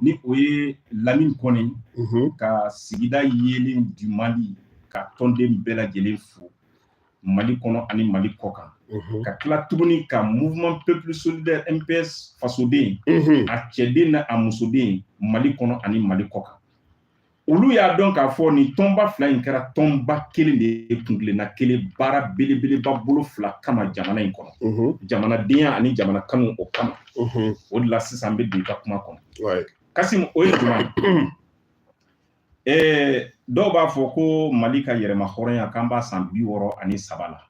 ni o ye Lamine Kɔnɛ, ka Sigida Yelen du Mali ka tɔnden bɛɛ lajɛlen fo Mali kɔnɔ ani Mali kɔ kan, ka tila tuguni ka Mouvement Peuple Solidaire, MPS Fasoden, a cɛden n'a a musoden Mali kɔnɔ ani Mali kɔ kan. Olu y'a dɔn k'a fɔ nin tɔnba fila in kɛra tɔnba kelen de ye, kuntilenna kelen, baara belebeleba bolo fila kama jamana in kɔnɔ, jamanadenya ani jamana kanu, o kama. O de la sisan n bɛ don i ka kuma kɔnɔ, Kasim. O ye jumɛn ye? Dɔw b'a fɔ ko Mali ka yɛrɛma hɔrɔnya, k'an b'a san 63 la,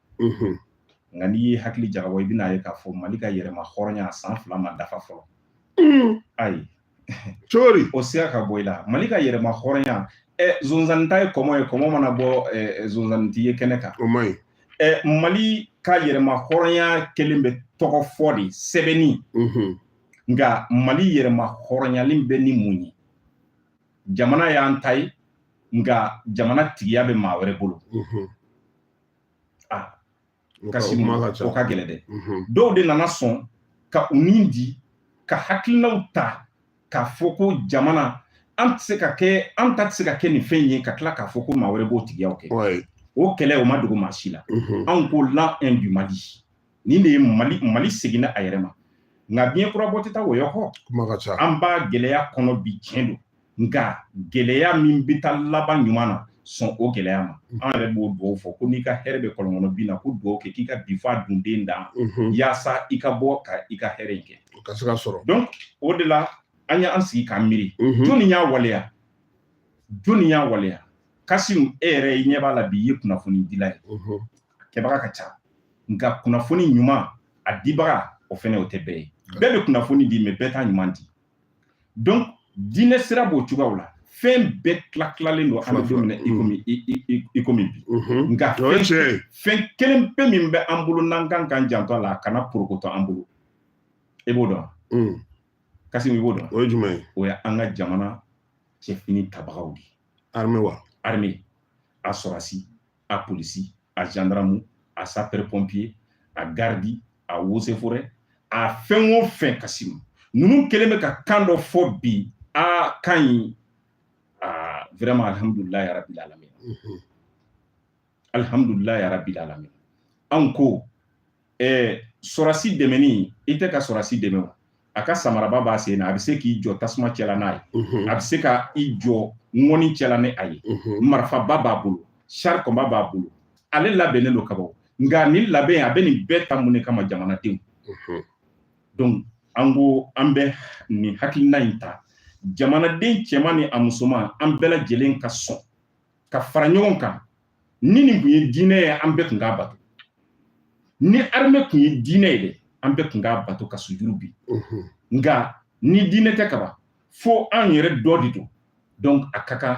nka n'i ye hakili jagabɔ, i bɛna ye k'a fɔ Mali ka yɛrɛma hɔrɔnya san 2 ma dafa fɔlɔ. Ayi. Cogo di? O siga ka bɔ i la. Mali ka yɛrɛma hɔrɔnya, zonzanni ta ye kɔmɔ ye, kɔmɔ mana bɔ, zonzanni ti ye kɛnɛ kan. O man ɲi. Mali ka yɛrɛma hɔrɔnya kelen bɛ tɔgɔ fɔ de, sɛbɛnni, nka Mali yɛrɛma hɔrɔnyalen bɛ ni mun ye? Jamana y'an ta ye, nka jamana tigiya bɛ maa wɛrɛ bolo. Ah, Kasimu, o ka gɛlɛn dɛ. Dɔw de nana sɔn ka u ni di, ka hakilinaw ta k'a fɔ ko jamana an tɛ se ka kɛ, an ta tɛ se ka kɛ nin fɛn ye, ka tila k'a fɔ ko maa wɛrɛ b'o tigiyaw kɛ. O kɛlɛ, o ma dogo maa si la. Anw ko l'an un du Mali, nin de ye Mali. Mali seginna a yɛrɛ ma, nka biɲɛ kura bɔ tɛ taa wɔyɔ kɔ. Kuma ka ca. An b'a gɛlɛya kɔnɔ bi, tiɲɛ don, nka gɛlɛya min bɛ taa laban ɲuman na, sɔn o gɛlɛya ma. An yɛrɛ b'o dugawu fɔ ko n'i ka hɛrɛ bɛ kɔlɔn kɔnɔ bin na, ko dugawu kɛ k'i ka bi fɔ a dunden dan, yaasa i ka bɔ ka i ka hɛrɛ in kɛ. O ka se ka sɔrɔ. Donc o de la an y'an sigi k'an miiri, jɔnni y'a waleya? Jɔnni y'a waleya? Kasim, e yɛrɛ i ɲɛ b'a la bi, i ye kunnafoni dila ye, a kɛbaga ka ca, nka kunnafoni ɲuman a dibaga, o fɛnɛ o tɛ bɛɛ ye. Bɛɛ bɛ kunnafoni di, mais bɛɛ t'a ɲuman di. Donc diinɛ sira b'o cogoyaw la, fɛn bɛɛ tila tilalen don. An bɛ don min na i komi bi, nka fɛn kelen pe min bɛ an bolo n'an kan k'an janto a la, a kana porokotɔ an bolo, e b'o dɔn, Kasim, i b'o dɔn? O ye jumɛn ye? O ye an ka jamana cɛfini tabagaw de ye. Armée wa? Armée, a sɔrɔsi, a polisi, a gendarme, a sapeur pompier, a garde, a eaux et forêt, a fɛn o fɛn. Kasim, ninnu kɛlen bɛ ka kan dɔ fɔ bi, a kan in, a vraiment, alhamdulilayi rabbil alamin, alhamdulilayi rabbil alamin. An ko sɔrɔsi dɛmɛni, i tɛ ka sɔrɔsi dɛmɛ o. A ka samaraba b'a sen na, a bɛ se k'i jɔ tasuma cɛla n'a ye, a bɛ se ka i jɔ ŋɔni cɛla ni a ye, marifaba b'a bolo, char combat b'a bolo, ale labɛnnen don kaban. Nka nin labɛn, a bɛ nin bɛɛ ta mun de kama? Jamanadenw. Donc an ko an bɛ nin hakilina in ta, jamanaden cɛman ni a musoman, an bɛɛ lajɛlen ka sɔn ka fara ɲɔgɔn kan. Ni nin kun ye diinɛ ye, an bɛɛ tun k'a bato. Ni armée kun ye diinɛ ye dɛ, an bɛɛ tun k'a bato ka sujuru bi. Nka ni diinɛ tɛ kaban, fo an yɛrɛ dɔ de don. Donc a ka kan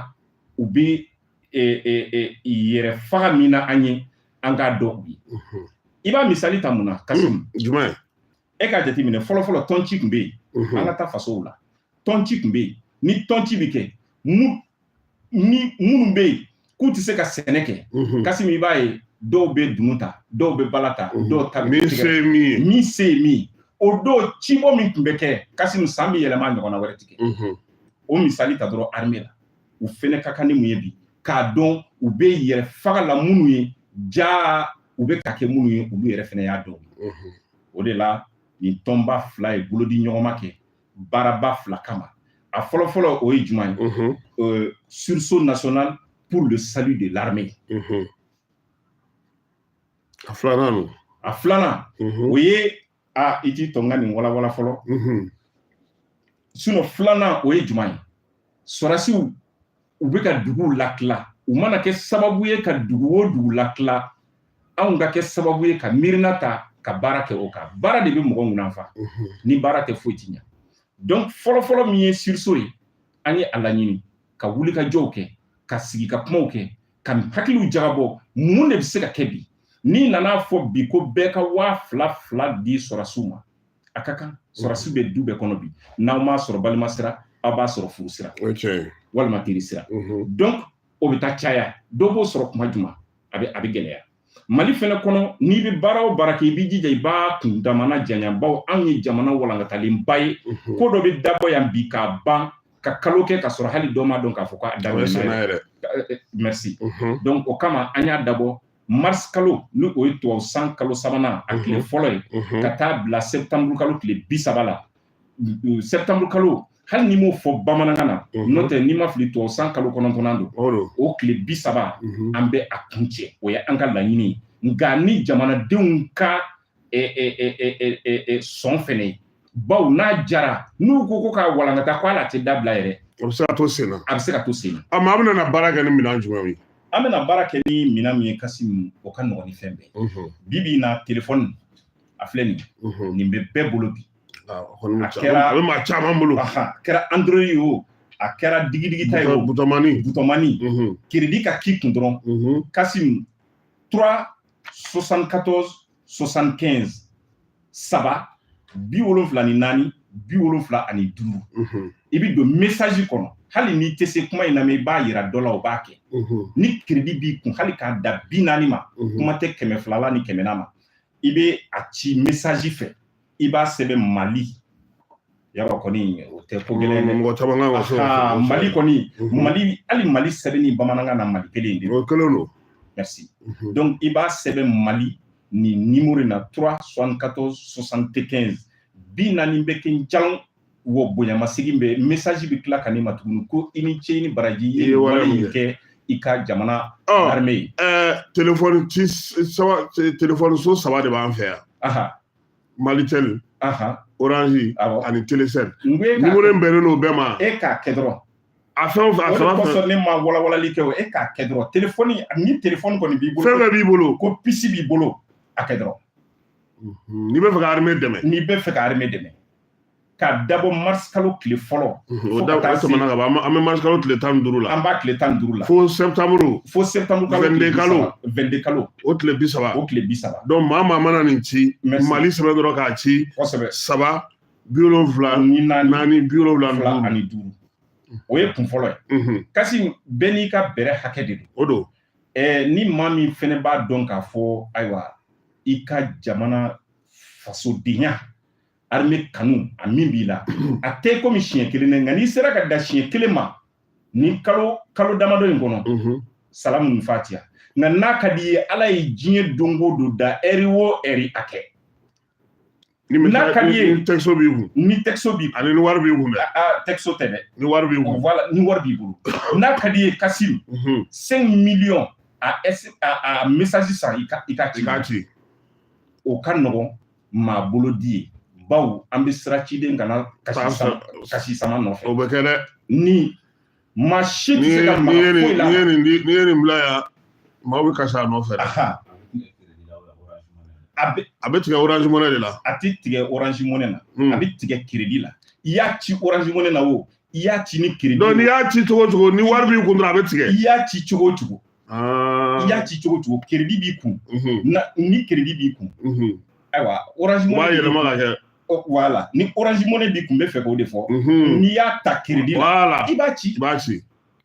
u bɛ yɛrɛ faga min na, an ye an k'a dɔn u ye. I b'a misali ta mun na, Kasim? Jumɛn? E k'a jateminɛ, fɔlɔ-fɔlɔ, tɔnci tun bɛ yen. An ka taa fasow la, tɔnci tun bɛ yen. Ni tɔnci bɛ kɛ, ni minnu bɛ yen k'u tɛ se ka sɛnɛ kɛ, Kasim, i b'a ye dɔw bɛ dunun ta, dɔw bɛ bala ta, dɔw ta bɛ Min se ye min ye. Min se ye min ye. O don, cibɔ min tun bɛ kɛ, Kasim, san bɛ yɛlɛma, ɲɔgɔnna wɛrɛ tigɛ. O misali ta dɔrɔn, armée la, u fɛnɛ ka kan ni mun ye bi? K'a dɔn u bɛ yɛrɛ faga la minnu ye, ja u bɛ ka kɛ minnu ye, olu yɛrɛ fɛnɛ y'a dɔn. O de la, nin tɔnba fila ye bolodi ɲɔgɔnma kɛ baaraba fila kama. A fɔlɔ-fɔlɔ, o ye jumɛn ye? Sursaut national pour le salut de l'armée. A filanan don? A filanan, o ye a i t'i tɔ n ka nin walawala fɔlɔ. Sinon filanan, o ye jumɛn ye? Sɔrɔdasiw, u bɛ ka duguw lakila. U mana kɛ sababu ye ka dugu o dugu lakila, anw ka kɛ sababu ye ka miirina ta ka baara kɛ o kan. Baara de bɛ mɔgɔ ŋunanfa. Ni baara tɛ, foyi ti ɲɛ. Donc fɔlɔfɔlɔ min ye sursaut ye, an ye a laɲini ka wuli ka jɔw kɛ, ka sigi ka kumaw kɛ, ka hakiliw jagabɔ, mun de bɛ se ka kɛ bi? N'i nana fɔ bi ko bɛɛ ka 2000 2000 di sɔrɔdasiw ma, a ka kan sɔrɔdasi bɛ du bɛɛ kɔnɔ bi. N'aw m'a sɔrɔ balima sira, aw b'a sɔrɔ furu sira walima teri sira. Donc o bɛ taa caya, dɔw b'o sɔrɔ kuma jumɛn, a bɛ gɛlɛya. Mali fɛnɛ kɔnɔ, n'i bɛ baara o baara kɛ, i b'i jija i b'a kundamana janya, bawo anw ye jamana walankatalenba ye. Ko dɔ bɛ dabɔ yan bi k'a ban ka kalo kɛ ka sɔrɔ hali dɔ ma dɔn k'a fɔ k'a daminɛ yɛrɛ. Merci. Donc o kama, an y'a dabɔ mars kalo, ni o ye tubabu san kalo sabanan a tile fɔlɔ ye, ka taa bila septembre kalo tile 30 la. Septembre kalo, hali n'i m'o fɔ bamanankan na, n'o tɛ n'i ma fili, tubabu san kalo kɔnɔntɔnnan don. O tile 30, an bɛ a kun cɛ. O ye an ka laɲini ye. Nka ni jamanadenw ka sɔn fɛnɛ ye, bawo n'a jara, n'u ko k'a walankata, ko hali a tɛ dabila yɛrɛ. A bɛ se ka to sen na. A bɛ se ka to sen na. A ma, a bɛna na baara kɛ ni minɛn jumɛn ye? An bɛna baara kɛ ni minɛn min ye, Kasim, o ka nɔgɔn ni fɛn bɛɛ. Bi bi in na, telefɔni a filɛ nin ye, nin bɛ bɛɛ bolo bi. A kɛra, a bɛ maa caman bolo. A kɛra Android ye o, a kɛra digidigi ta ye o. Butomani. Butomani. Crédit ka k'i kun dɔrɔn, Kasim, 3 74 75, 3 74 75. I bɛ don message kɔnɔ, hali n'i tɛ se kuma in na, i b'a yira dɔ la, o b'a kɛ. Ni crédit b'i kun, hali k'a da 40 ma, kuma tɛ 200 la ni 100 ma, i bɛ a ci message fɛ, i b'a sɛbɛn Mali. Yarɔ kɔni, o tɛ ko gɛlɛn dɛ. Mɔgɔ caman kan ka se Mali kɔni, Mali, hali Mali sɛbɛnni bamanankan na, Mali kelen de. O kelen don. Merci. Donc i b'a sɛbɛn Mali nin numéro in na, 3 74 75. 40 bɛ kɛ jalon wɔ, bonyamasegin bɛ message bɛ tila ka ne ma tuguni ko i ni ce, i ni baraji, i ye wale in kɛ i ka jamana armée ye. Telefɔni ci saba, telefɔni so saba de b'an fɛ yan: Malitel, Orange ani Telecel. Numéro in bɛnnen don bɛɛ ma. E k'a kɛ dɔrɔn. A fɛn o fɛn, a saba. O de kosɔn ne ma walawalali kɛ o. E k'a kɛ dɔrɔn. Telefɔni, ni telefɔni kɔni b'i bolo. Fɛn fɛn b'i bolo. Ko puce b'i bolo, a kɛ dɔrɔn. N'i bɛ fɛ ka armée dɛmɛ. N'i bɛ fɛ ka armée dɛmɛ, k'a dabɔ mars kalo tile fɔlɔ. O da, o tɛmɛna ka ban. An bɛ mars kalo tile 15 la. An b'a tile 15 la. Fo septembre. Fo septembre kalo. 22 kalo. 22 kalo. O tile 30. O tile 30. Donc maa mana nin ci, Mali sɛbɛn dɔrɔn k'a ci. 3 74 ni 4 4 75 ani 5. O ye kun fɔlɔ ye. Kasi, bɛɛ n'i ka bɛrɛ hakɛ de don. O don. Ni maa min fɛnɛ b'a dɔn k'a fɔ, ayiwa, i ka jamana fasodenya, armée kanu a min b'i la, a tɛ komi siɲɛ kelen dɛ, nka n'i sera ka da siɲɛ kelen ma ni kalo kalo damadɔ in kɔnɔ, salamu ni fatiya. Nka n'a ka di i ye, Ala ye diɲɛ don o don da, ɛri o ɛri a kɛ. N'a ka di ye, ni texto b'i kun. Ni texto b'i kun. Ani ni wari b'i kun dɛ. Ah, texto tɛ dɛ. Ni wari b'i kun. Voilà, ni wari b'i bolo. N'a ka di ye, Kasim, 5 millions a message san, i ka ci. I k'a ci. O ka nɔgɔn maa bolo di ye. Bawo an bɛ sira ciden kana kasi sama nɔfɛ. O bɛ kɛ dɛ. Ni maa si tɛ se ka maga foyi la. N'i ye nin bila yan, maaw bɛ kasi a nɔfɛ dɛ. A bɛ tigɛ Orange Money de la. A tɛ tigɛ Orange Money na. A bɛ tigɛ crédit la. I y'a ci Orange Money na o, i y'a ci ni crédit. Donc n'i y'a ci cogo o cogo, ni wari b'i kun dɔrɔn a bɛ tigɛ. I y'a ci cogo o cogo. I y'a ci cogo o cogo, crédit b'i kun. Ni crédit b'i kun. Ayiwa, Orange Money. U b'a yɛlɛma ka kɛ. Voilà, ni Orange Money b'i kun, n bɛ fɛ k'o de fɔ. N'i y'a ta crédit la. Voilà. I b'a ci. I b'a ci.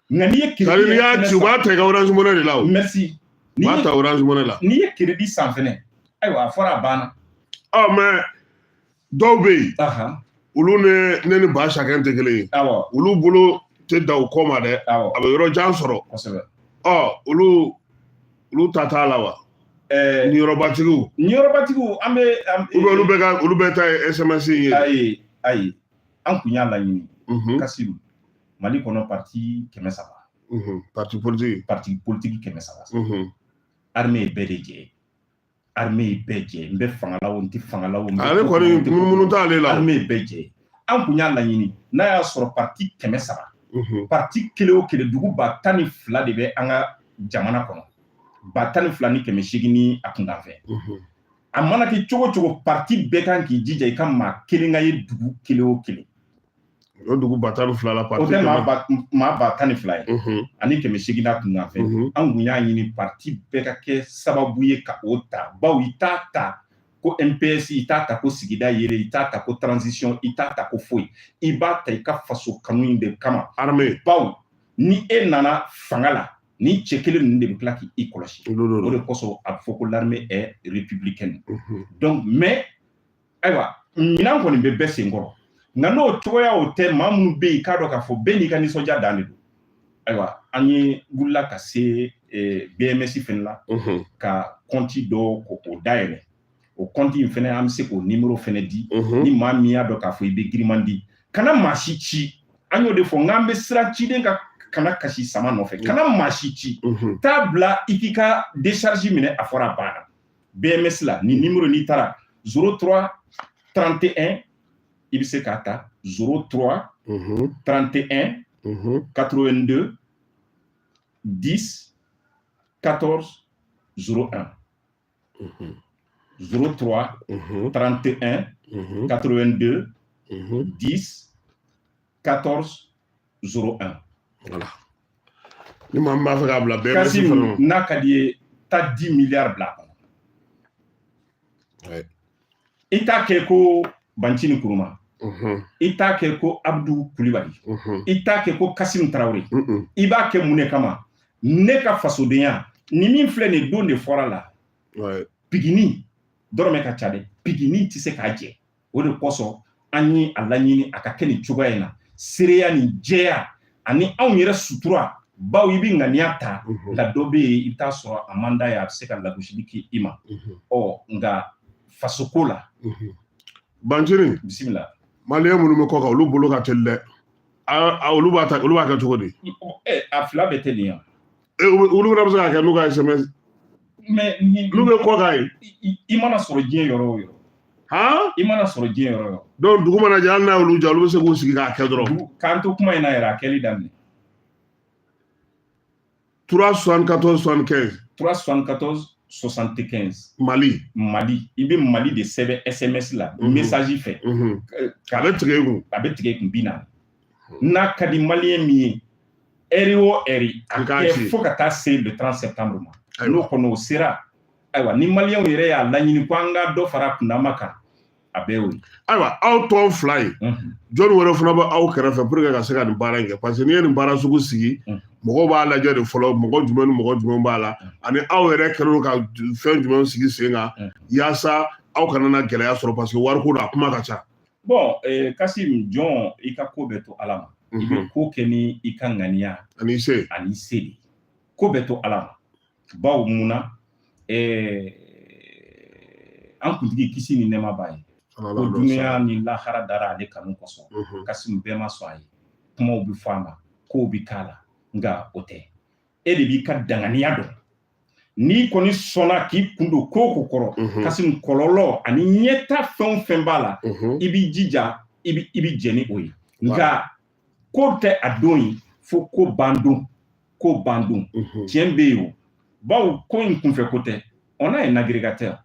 Nka n'i ye crédit. N'i y'a ci, u b'a ta i ka Orange Money de la o. Merci. U b'a ta Orange Money la. N'i ye crédit san fɛnɛ. Ayiwa, a fɔra a banna. Ɔ, mais dɔw bɛ yen, olu ni ne ni Ba Sakɛ tɛ kelen ye. Olu bolo tɛ da u kɔ ma dɛ. A bɛ yɔrɔ jan sɔrɔ. Kosɛbɛ. Ɔ, olu ta t'a la wa? Niyɔrɔbatigiw. Niyɔrɔbatigiw, an bɛ. Ou bien olu bɛɛ ka olu bɛɛ ta ye SMS in ye. Ayi, an kun y'a laɲini. Kasimu, Mali kɔnɔ parti 300. Parti politique. Parti politique 300. Armée ye bɛɛ de jɛ ye. Armée ye bɛɛ jɛ, n bɛ fanga la o, n tɛ fanga la o. Ale kɔni munumunu t'ale la. Armée ye bɛɛ jɛ. An kun y'a laɲini n'a y'a sɔrɔ parti 300. Parti kelen o kelen, dugu 12,000 de bɛ an ka jamana kɔnɔ. 12,800 ni a kunkanfɛn. A mana kɛ cogo o cogo, parti bɛɛ kan k'i jija i ka maa kelen ka ye dugu kelen o kelen. O dugu 12,000 la parti. O tɛ maa 12,000 ye. Ani 800 n'a kunkanfɛn. An kun y'a ɲini parti bɛɛ ka kɛ sababu ye ka o ta. Bawo i t'a ta ko MPS, i t'a ta ko sigida yɛrɛ, i t'a ta ko transition, i t'a ta ko foyi. I b'a ta i ka faso kanu in de kama. Armée. Bawo ni e nana fanga la, ni cɛ kelen ninnu de bɛ tila k'i kɔlɔsi. O de kosɔn a bɛ fɔ ko l'armée est républicaine. Donc mais ayiwa, minɛn kɔni bɛ bɛɛ senkɔrɔ. Nka n'o cogoya o tɛ, maa minnu bɛ yen, k'a dɔn k'a fɔ bɛɛ n'i ka nisɔndiya dan de don. Ayiwa, an ye wulila ka se BMS fɛnɛ la, ka compte dɔ k'o dayɛlɛ. O compte in fɛnɛ, an bɛ se k'o numéro fɛnɛ di. Ni maa min y'a dɔn k'a fɔ i bɛ giriman di, kana maa si ci. An y'o de fɔ, n'an bɛ siran ciden ka kana kasi sama nɔfɛ, kana maa si ci. Taa bila i k'i ka décharge minɛ, a fɔra a banna. BMS la, ni numéro n'i taara 03 31, i bɛ se k'a ta 03 31 82 10 14 01. 03 31 82 10 14 01. Voilà. Ni maa min b'a fɛ k'a bila BMS. Kasim, n'a ka di ye, taa 10 milliards bila a kɔnɔ. I t'a kɛ ko Bancini Kuruma. I t'a kɛ ko Abdou Kulibali. I t'a kɛ ko Kasim Tarawele. I b'a kɛ mun de kama? Ne ka fasodenya, ni min filɛ nin don de fɔra la. Pigini, dɔrɔmɛ ka ca dɛ. Pigini tɛ se k'a jɛ. O de kosɔn an ye a laɲini a ka kɛ nin cogoya in na. Seereya ni jɛya ani anw yɛrɛ sutura. Bawo i bɛ ŋaniya ta, nka dɔ bɛ yen, i bɛ taa sɔrɔ a man d'a ye, a bɛ se ka lagosili k'i ma. Ɔ, nka fasoko la. Bancini. Bisimila. Maliyɛn minnu bɛ kɔ kan, olu bolo ka teli dɛ. Olu b'a ta, olu b'a kɛ cogo di? A fila bɛɛ tɛ nin yan. Olu fana bɛ se k'a kɛ n'u ka SMS. Mais ni olu bɛ kɔ kan yen. I mana sɔrɔ diɲɛ yɔrɔ o yɔrɔ. Han? I mana sɔrɔ diɲɛ yɔrɔ o yɔrɔ. Donc dugu mana jɛ, hali n'a y'olu jɛ, olu bɛ se k'u sigi k'a kɛ dɔrɔn. K'an to kuma in na yɛrɛ, a kɛli daminɛ. 3 74 75. 3 74 75. Mali. Mali. I bɛ Mali de sɛbɛn SMS la. Message fɛ. A bɛ tigɛ i kun. A bɛ tigɛ i kun 40. N'a ka di maliyɛn min ye, heure o heure, a kɛ fo ka taa se le 30 septembre ma. N'o kɔni o sera, ayiwa, ni maliyɛnw yɛrɛ y'a laɲini ko an ka dɔ fara kundama kan, a bɛɛ y'o ye. Ayiwa, aw tɔn fila ye, jɔnni wɛrɛ fana bɛ aw kɛrɛfɛ pour que ka se ka nin baara in kɛ? Parce que n'i ye nin baara sugu sigi, mɔgɔw b'a lajɛ de fɔlɔ, mɔgɔ jumɛn ni mɔgɔ jumɛn b'a la, ani aw yɛrɛ kɛlen don ka fɛn jumɛn sigi sen kan, yaasa aw kana na gɛlɛya sɔrɔ, parce que wariko don, a kuma ka ca. Bon, Kasim, jɔn i ka ko bɛɛ to Ala ma. I bɛ ko kɛ ni i ka ŋaniya ani se. Ani se de. Ko bɛɛ to Ala ma. Bawo mun na, an kuntigi kisi ni nɛɛma b'a ye. Ko dunuya ni lahara dara ale kanu kosɔn. Kasimu, bɛɛ ma sɔn a ye, kumaw bɛ fɔ a ma, kow bɛ k'a la, nka o tɛ. E de b'i ka danganiya dɔn. N'i kɔni sɔnna k'i kun don ko o ko kɔrɔ, Kasimu, kɔlɔlɔ ani ɲɛta fɛn o fɛn b'a la, i b'i jija, i bɛ jɛn ni o ye. Nka ko tɛ a don ye fo ko ban don, ko ban don. Tiɲɛ bɛ yen o, bawo ko in kunfɛ ko tɛ. On a un agrégateur.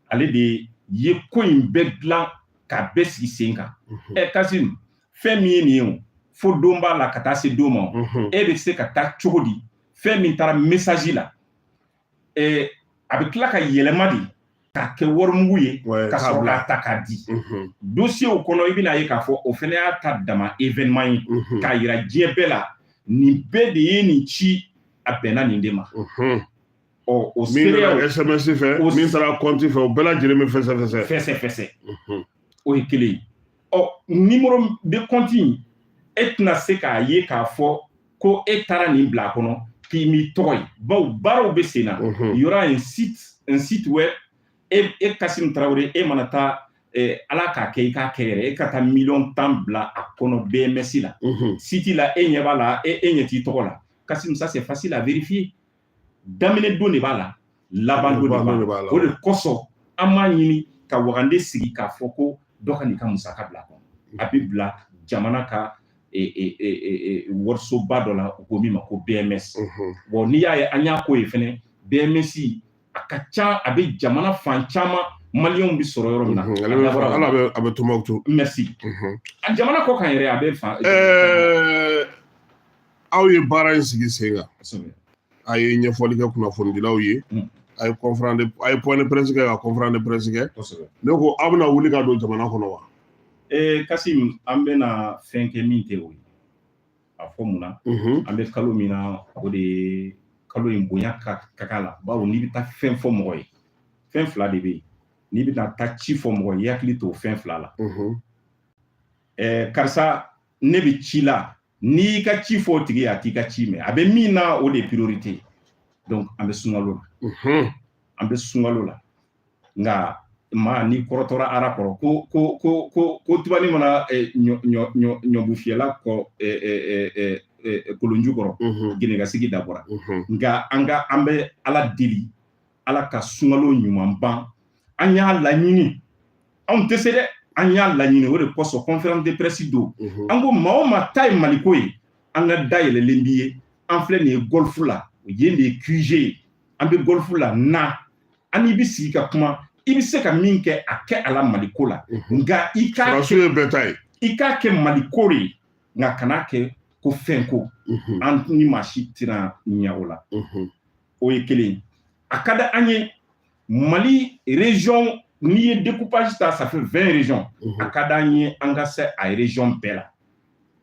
Ale de ye ko in bɛɛ dilan k'a bɛɛ sigi sen kan. Ɛ Kasimu, fɛn min ye nin ye o, fo don b'a la ka taa se don ma o. E bɛ se ka taa cogo di? Fɛn min taara message la, a bɛ tila ka yɛlɛma de k'a kɛ warimugu ye ka sɔrɔ k'a ta k'a di. Dossier kɔnɔ, i bɛna ye k'a fɔ o fana y'a ta dama événement ye k'a yira diɲɛ bɛɛ la, nin bɛɛ de ye nin ci, a bɛnna nin de ma. Ɔ, o min nana SMS fɛ, min taara compte fɛ, o bɛɛ lajɛlen bɛ fɛsɛ fɛsɛ. Fɛsɛ fɛsɛ, o ye kelen ye. Ɔ, numéro de compte in, e tɛna se k'a ye k'a fɔ ko e taara nin bila a kɔnɔ k'i m'i tɔgɔ ye, bawo baaraw bɛ sen na. Il y aura un site web. E Kasimu Tarawele, e mana taa, Ala k'a kɛ i k'a kɛ yɛrɛ, e ka taa miliyɔn 10 bila a kɔnɔ BMS la, site la, e ɲɛ b'a la, e ɲɛ t'i tɔgɔ la. Kasimu, ça c'est facile à vérifier. Daminɛ don de b'a la, laban don de b'a la. O de kosɔn an b'a ɲini ka wagande sigi k'a fɔ ko dɔ ka n'i ka musaka bila a kɔnɔ. A bɛ bila jamana ka warisoba dɔ la, u ko min ma ko BMS. Bon, n'i y'a ye an y'a ko ye fɛnɛ, BMS a ka ca, a bɛ jamana fan caman, maliyɛnw bɛ sɔrɔ yɔrɔ min na. Ala a bɛ Tombouctou. Merci. A jamana kɔ kan yɛrɛ, a bɛ fan. Aw ye baara in sigi sen kan, a ye ɲɛfɔli kɛ kunnafonidilaw ye, a ye conférence de, a ye point de presse kɛ, ka conférence de presse kɛ. Ne ko aw bɛna wuli ka don jamana kɔnɔ wa? Kasim, an bɛna fɛn kɛ min tɛ o ye. A fɔ mun na? An bɛ kalo min na, o de ye kalo in bonya ka kan la, bawo n'i bɛ taa fɛn fɔ mɔgɔ ye, fɛn fila de bɛ yen. N'i bɛna taa ci fɔ mɔgɔ ye, i hakili to fɛn fila la. Karisa, ne bɛ ci la. N'i y'i ka ci fɔ o tigi ye, a t'i ka ci mɛn. A bɛ min na, o de ye priorité. Donc an bɛ sunkalo la, an bɛ sunkalo la. Nka maa n'i kɔrɔtɔra ara kɔrɔ ko tubani mana ɲɔ ɲɔ ɲɔ ɲɔbu fiyɛla kɔ kolonju kɔrɔ, gɛnɛgasigi dabɔra. Nka an ka an bɛ Ala deli, Ala ka sunkalo ɲuman ban. An y'a laɲini, anw tɛ se dɛ, an y'a laɲini. O de kosɔn conférence de presse don. An ko maa o maa ta ye Maliko ye, an ka da yɛlɛlen b'i ye. An filɛ nin ye golf la, yen de ye QG ye. An bɛ golf la na, an n'i bɛ sigi ka kuma, i bɛ se ka min kɛ, a kɛ a la Maliko la. Nka i k'a kɛ ye bɛɛ ta ye. I k'a kɛ Maliko de ye, nka kan'a kɛ ko fɛn ko an ni maa si tɛna ɲɛ o la. O ye kelen ye. A ka di an ye Mali région, n'i ye découpage ta, ça fait 20 régions. A ka d'an ye an ka se a région bɛɛ la.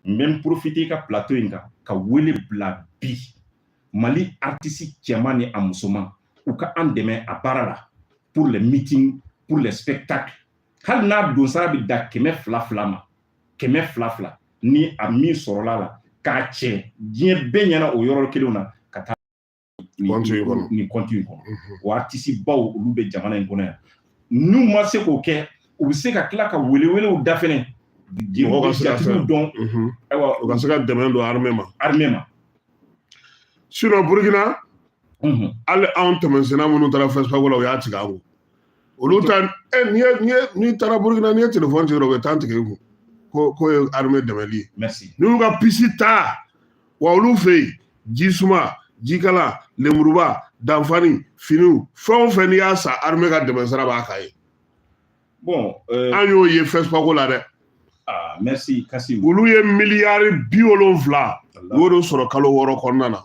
N bɛ n profiter i ka plateau in kan ka wele bila bi Mali artiste cɛman ni a musoman, u ka an dɛmɛ a baara la, pour les meetings, pour les spectacles. Hali n'a donsara bɛ da 200 fila ma, 200 fila, ni a min sɔrɔla la k'a cɛ diɲɛ bɛɛ ɲɛna, o yɔrɔ kelenw na ka taa nin compte in kɔnɔ. O artiste baw, olu bɛ jamana in kɔnɔ yan. N'u ma se k'o kɛ, u bɛ se ka tila ka welewelew da fɛnɛ, mɔgɔw ka se ka jatigiw dɔn. Ayiwa, u ka se ka dɛmɛ don armée ma. Armée ma. Sinon Burukina, hali anw tɛmɛsenna minnu taara FESPACO la, u y'a tigɛ an kun. Olu ta n'i ye n'i taara Burukina, n'i ye téléphone tigɛ, u bɛ taa tigɛ i kun ko ye armée dɛmɛli ye. Merci. N'u y'u ka puce ta wa, olu fɛ yen, ji suma, jikala, lemuruba, danfani, finiw, fɛn o fɛn n'i y'a san, armée ka dɛmɛ sara b'a kan ye. Bon, an y'o ye FESPACO la dɛ. Ah, merci Kassim. Olu ye miliyari 70, u y'o de sɔrɔ kalo 6 kɔnɔna na.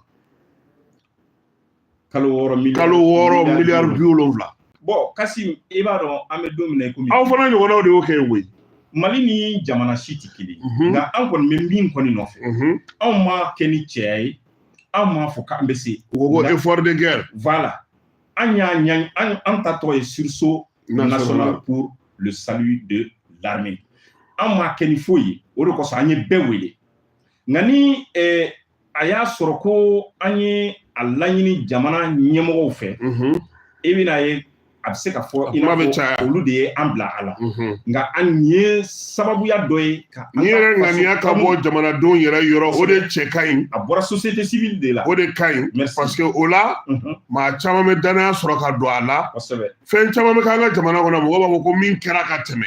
Kalo 6, miliyari. Kalo 6, miliyari 70. Bon Kassim, i b'a dɔn an bɛ don min na i komi Aw fana ɲɔgɔnnaw de y'o kɛ yen koyi. Mali ni jamana si tɛ kelen ye. Nka an kɔni bɛ min kɔni nɔfɛ, anw m'a kɛ ni cɛya ye, anw m'a fɔ k'an bɛ se. U ko ko effort de guerre. Voilà, an y'a ɲa, an ta tɔgɔ ye sursaut national pour le salut de l'armée. An m'a kɛ ni foyi ye, o de kosɔn an ye bɛɛ wele. Nka ni a y'a sɔrɔ ko an ye a laɲini jamana ɲɛmɔgɔw fɛ, i bɛna ye. A bɛ se ka fɔ i n'a fɔ olu de ye an bila a la, nka an ye sababuya dɔ ye ka ni yɛrɛ ŋaniya ka bɔ jamanadenw yɛrɛ yɔrɔ, o de cɛ ka ɲi. A bɔra société civile de la. O de ka ɲi, parce que o la maa caman bɛ danaya sɔrɔ ka don a la. Fɛn caman bɛ k'an ka jamana kɔnɔ, mɔgɔw b'a fɔ ko min kɛra ka tɛmɛ.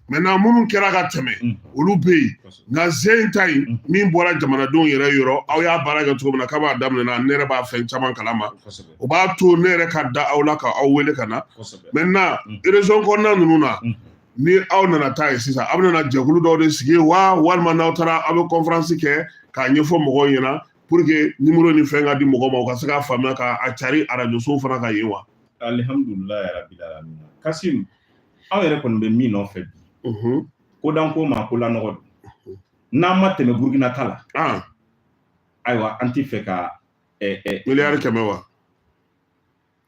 Maintenant, minnu kɛra ka tɛmɛ, olu bɛ yen, nka zen ta in min bɔra jamanadenw yɛrɛ yɔrɔ, aw y'a baara kɛ cogo min na, k'a b'a daminɛ na, ne yɛrɛ b'a fɛn caman kalama, o b'a to ne yɛrɛ ka da aw la ka aw wele ka na. Maintenant, région kɔnɔna ninnu na, ni aw nana taa yen sisan, aw bɛna jɛkulu dɔw de sigi wa, walima n'aw taara aw bɛ conférence kɛ k'a ɲɛfɔ mɔgɔw ɲɛna pour que numéro ni fɛn ka di mɔgɔw ma, u ka se k'a faamuya k'a cari arajosow fana ka yen wa? Alihamudulilayi rabil alamin. Kasim, anw yɛrɛ kɔni bɛ min nɔfɛ bi, ko danko ma ko lanɔgɔ don. N'an ma tɛmɛ Burukina ta la, ayiwa, an tɛ fɛ ka 100 miliyari wa?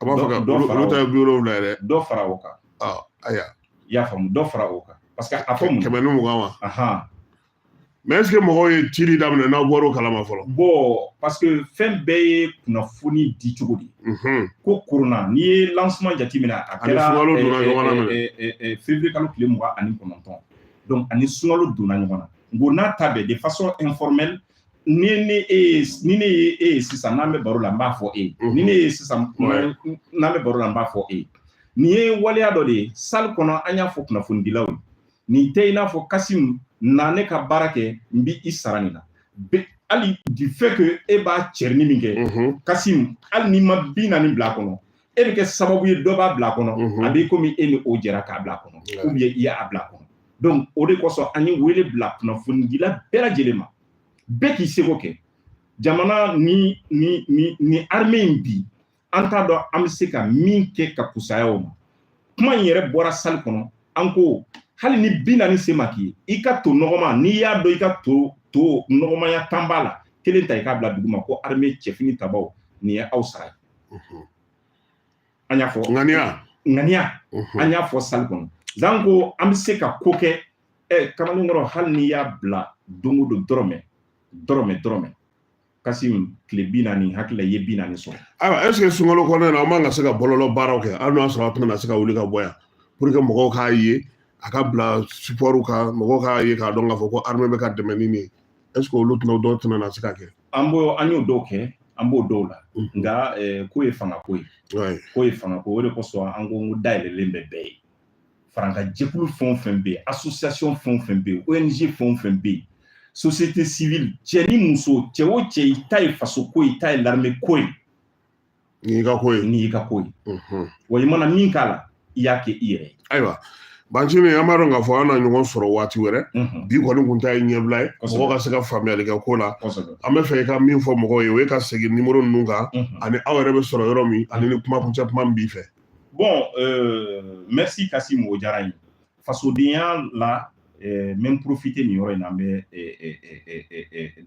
A b'a fɔ ka olu ta ye 70 ye dɛ. Dɔ fara o kan. Ayiwa. I y'a faamu, dɔ fara o kan, parce que a fɔ mun 120 wa? Mais est ce que mɔgɔw ye cili daminɛ n'aw bɔr'o kalama fɔlɔ? Bon, parce que fɛn bɛɛ ye kunnafoni di cogo de ye. Ko corona, n'i ye lancement jateminɛ, a kɛra sunkalo donna ɲɔgɔn na minɛ. Février kalo tile 29, donc ani sunkalo donna ɲɔgɔn na. N ko n'a ta bɛɛ de façon informelle, ni ne e ye, ni ne ye e ye sisan, n'an bɛ baro la, n b'a fɔ e ye. Ni ne ye sisan, n'an bɛ baro la, n b'a fɔ e ye. Nin ye waleya dɔ de ye salle kɔnɔ. An y'a fɔ kunnafonidilaw ye, nin tɛ i n'a fɔ Kasim na ne ka baara kɛ, n bɛ i sara nin na. Hali du fait que e b'a cɛrini min kɛ, Kasim, hali n'i ma 40 bila a kɔnɔ, e bɛ kɛ sababu ye dɔ b'a bila a kɔnɔ, a b'i komi e ni o jɛra k'a bila a kɔnɔ, ou bien i y'a bila a kɔnɔ. Donc o de kosɔn an ye wele bila kunnafonidila bɛɛ lajɛlen ma, bɛɛ k'i seko kɛ jamana ni armée in bi. An t'a dɔn an bɛ se ka min kɛ ka kusaya o ma. Kuma in yɛrɛ bɔra salle kɔnɔ, an ko hali ni 40 se ma k'i ye, i ka to nɔgɔma, n'i y'a dɔn i ka to nɔgɔmaya tan b'a la, kelen ta i k'a bila dugu ma ko armée cɛfini tabaw, nin ye aw sara ye. An y'a fɔ. Ŋaniya. Ŋaniya, an y'a fɔ salle kɔnɔ. Zan ko an bɛ se ka ko kɛ. Ɛ, kamalenkɔrɔ, hali n'i y'a bila don o don, dɔrɔmɛ dɔrɔmɛ dɔrɔmɛ, Kasim, tile 40, hakili la i ye 40 sɔrɔ. Ayiwa, est ce que sunkalo kɔnɔna na, an man ka se ka bɔlɔlɔ baaraw kɛ, hali n'o y'a sɔrɔ aw tɛna se ka wuli ka bɔ yan, pour que mɔgɔw k'a ye, a ka bila support kan, mɔgɔw k'a ye k'a dɔn k'a fɔ ko armée bɛ ka dɛmɛ ni nin ye? Est ce que olu tɛna dɔw tɛna na se ka kɛ? An b'o, an y'o dɔw kɛ, an b'o dɔw la, nka ko ye fanga ko ye, ko ye fanga ko. O de kosɔn an ko dayɛlɛlen bɛ bɛɛ ye. Faranka jɛkulu fɛn o fɛn bɛ yen, association fɛn o fɛn bɛ yen, ONG fɛn o fɛn bɛ yen, société civile, cɛ ni muso, cɛ o cɛ, i ta ye faso ko ye, i ta ye l'armée ko ye. Ni y'i ka ko ye. Ni y'i ka ko ye, wa i mana min k'a la, i y'a kɛ i yɛrɛ ye. Ayiwa, Bancini, an b'a dɔn k'a fɔ an na ɲɔgɔn sɔrɔ waati wɛrɛ. Bi kɔni kun ta ye ɲɛbila ye, mɔgɔ ka se ka faamuyali kɛ ko la. An bɛ fɛ i ka min fɔ mɔgɔw ye, o ye ka segin nimoro ninnu kan, ani aw yɛrɛ bɛ sɔrɔ yɔrɔ min, ani ni kuma kuncɛ kuma min b'i fɛ. Bon, merci Kassim, o diyara n ye. Fasodenya la, n bɛ n profiter nin yɔrɔ in na, n bɛ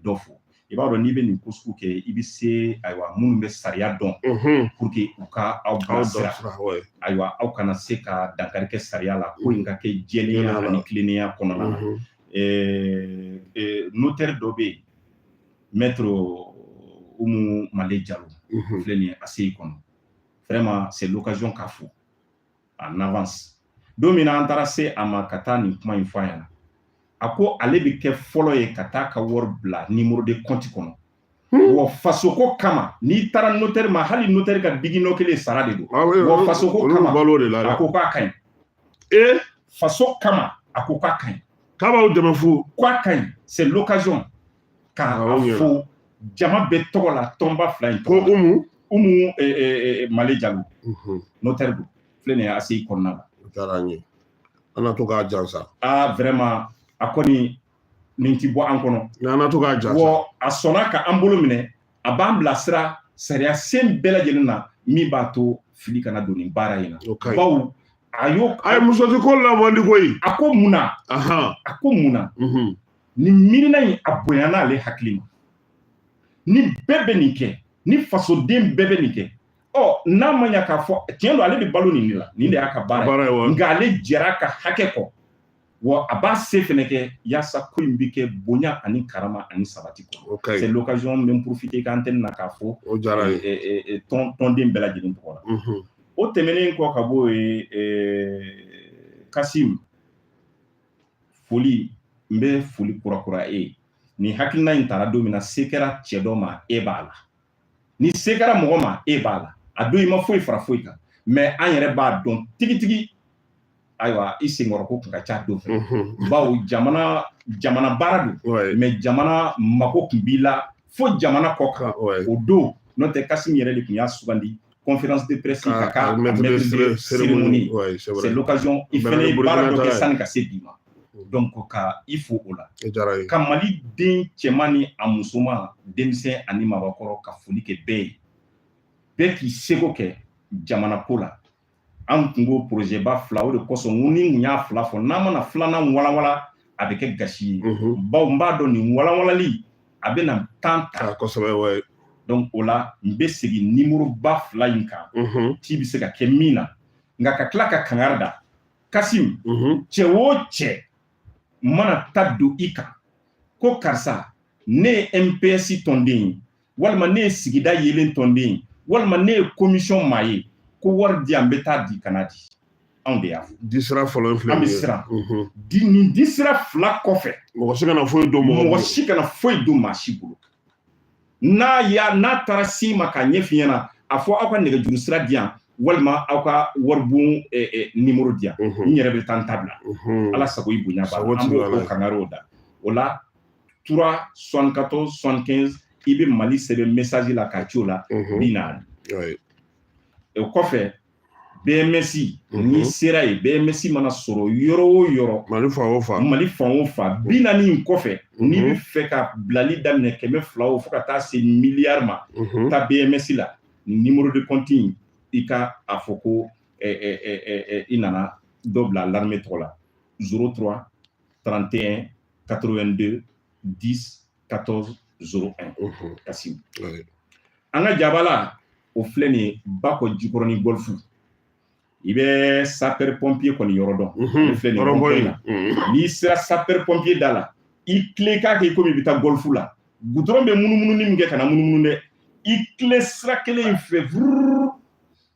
dɔ fɔ. I b'a dɔn, n'i bɛ nin ko sugu kɛ, i bɛ se, ayiwa, minnu bɛ sariya dɔn, pour que u ka aw bilasira, ayiwa, aw kana se ka dankari kɛ sariya la, ko in ka kɛ jɛlenya ani tilennenya kɔnɔna na. Notaire dɔ bɛ yen, maître Umu Male Jalo, filɛ nin ye ACI kɔnɔ. Vraiment, c'est l'occasion k'a fo en avance. Don min na an taara se a ma ka taa nin kuma in fɔ a ɲɛna, a ko ale bɛ kɛ fɔlɔ ye ka taa ka wari bila numéro de compte kɔnɔ. Wa fasoko kama, n'i taara notaire ma, hali notaire ka biginɔ kelen sara de don. Wa fasoko kama, a ko k'a ka ɲi. Faso kama, a ko k'a ka ɲi. K'a b'aw dɛmɛ fu. K'a ka ɲi. C'est l'occasion k'a fo jama bɛɛ tɔgɔ la, tɔnba fila in tɔgɔ la. Ko Umu. Umu Male Jalo, notaire don, filɛ nin ye ACI kɔnɔna la. O diyara an ye, an na to k'a jansa. Ah, vraiment, a kɔni nin ti bɔ an kɔnɔ. N'an na to k'a jansa. Wa a sɔnna ka an bolo minɛ, a b'an bilasira sariya sen bɛɛ lajɛlen na min b'a to fili kana don nin baara in na. Bawo a y'o. A ye muso ti ko la man di koyi. A ko mun na? A ko mun na? Nin miirina in, a bonyana ale hakili ma. Ni bɛɛ bɛ nin kɛ, ni fasoden bɛɛ bɛ nin kɛ, ɔ n'a ma ɲa k'a fɔ tiɲɛ don, ale bɛ balo nin de la, nin de y'a ka baara ye, nka ale jɛra a ka hakɛ kɔ, wa a b'a se fɛnɛ kɛ yaasa ko in bɛ kɛ bonya ani karama ani sabati kɔnɔ. C'est l'occasion, n bɛ n profiter ka antenne na k'a fɔ tɔnden bɛɛ lajɛlen tɔgɔ la. O tɛmɛnen kɔ ka bɔ yen, Kasim, foli, n bɛ foli kurakura e ye. Nin hakilina in tara don min na, se kɛra cɛ dɔ ma, e b'a la. Ni se kɛra mɔgɔ ma, e b'a la. A don i ma foyi fara foyi kan, mais an yɛrɛ b'a dɔn tigitigi. Ayiwa, i senkɔrɔ ko kun ka ca don fɛ, bawo jamana baara don, mais jamana mako kun b'i la fo jamana kɔ kan o don. N'o tɛ, Kasim yɛrɛ de tun y'a sugandi conférence de presse ka k'a maître de cérémonie. C'est l'occasion, i fɛnɛ ye baara dɔ kɛ sani ka se bi ma. Donc ka i fo o la, ka Mali den cɛman ni a musoman, denmisɛn ani mabakɔrɔ, ka foli kɛ bɛɛ ye. Bɛɛ k'i seko kɛ jamana ko la. An kun ko projet ba fila, o de kosɔn n ko ni kun y'a fila fɔ, n'an mana filanan walawala, a bɛ kɛ gasi ye, bawo n b'a dɔn nin walawalali a bɛna temps ta. Kosɛbɛ. Donc o la, n bɛ segin numéro ba fila in kan, ci bɛ se ka kɛ min na. Nka ka tila ka kangari da, Kasim, cɛ o cɛ mana ta don i kan ko karisa, ne ye MPS tɔnden ye, walima ne ye sigida yelen tɔnden ye, walima ne ye commission maa ye, ko wari di yan, n bɛ taa di, kana di. Anw de y'a fɔ. Di sira fɔlɔ filɛ. An bɛ siran di nin di sira fila kɔfɛ. Mɔgɔ si kana foyi don mɔgɔ mɔgɔ si kana foyi don maa si bolo. N'a ya n'a taara s'i ma k'a ɲɛf'i ɲɛna, a fɔ aw ka nɛgɛjuru sira di yan, walima aw ka waribon numéro di yan, n yɛrɛ bɛ taa n ta bila. Ala sago i bonya b'a la. An b'o kangariw da o la. 3 74 75, i bɛ Mali sɛbɛn message la k'a ci o la 40. O kɔfɛ, BMS, n'i sera yen, BMS mana sɔrɔ yɔrɔ o yɔrɔ, Mali fan o fan, Mali fan o fan, 40 in kɔfɛ, n'i bɛ fɛ ka bilali daminɛ 200 o fo ka taa se miliyari ma, taa BMS la, numéro de compte in, i ka a fɔ ko i nana dɔ bila l'armée tɔgɔ la: 03 31 82 10 14 01. Kasim, an ka jabala o filɛ nin ye, Bakɔ Jikɔrɔni Golf, i bɛ sapeur pompier kɔni yɔrɔ dɔn. O filɛ nin ye rond-point na. N'i sera sapeur pompier da la, i tilen k'a kɛ komi i bɛ taa golf la, goudron bɛ munumunu min kɛ, kana munumunu dɛ, i tilen sira kelen in fɛ vururu.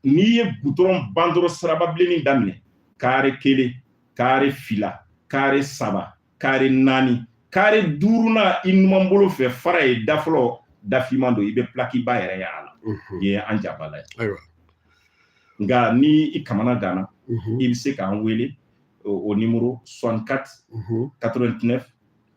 N'i ye goudron ban dɔrɔn, siraba bilennin daminɛ, carré kelen, carré fila, carré saba, carré naani, carré duurunan, i numan bolo fɛ, fara ye da fɔlɔ, dafinman don, i bɛ plaque ba yɛrɛ ye a la. Nin ye an jabala ye. Nka ni i kamana ganna, i bɛ se k'an wele o numéro 64 89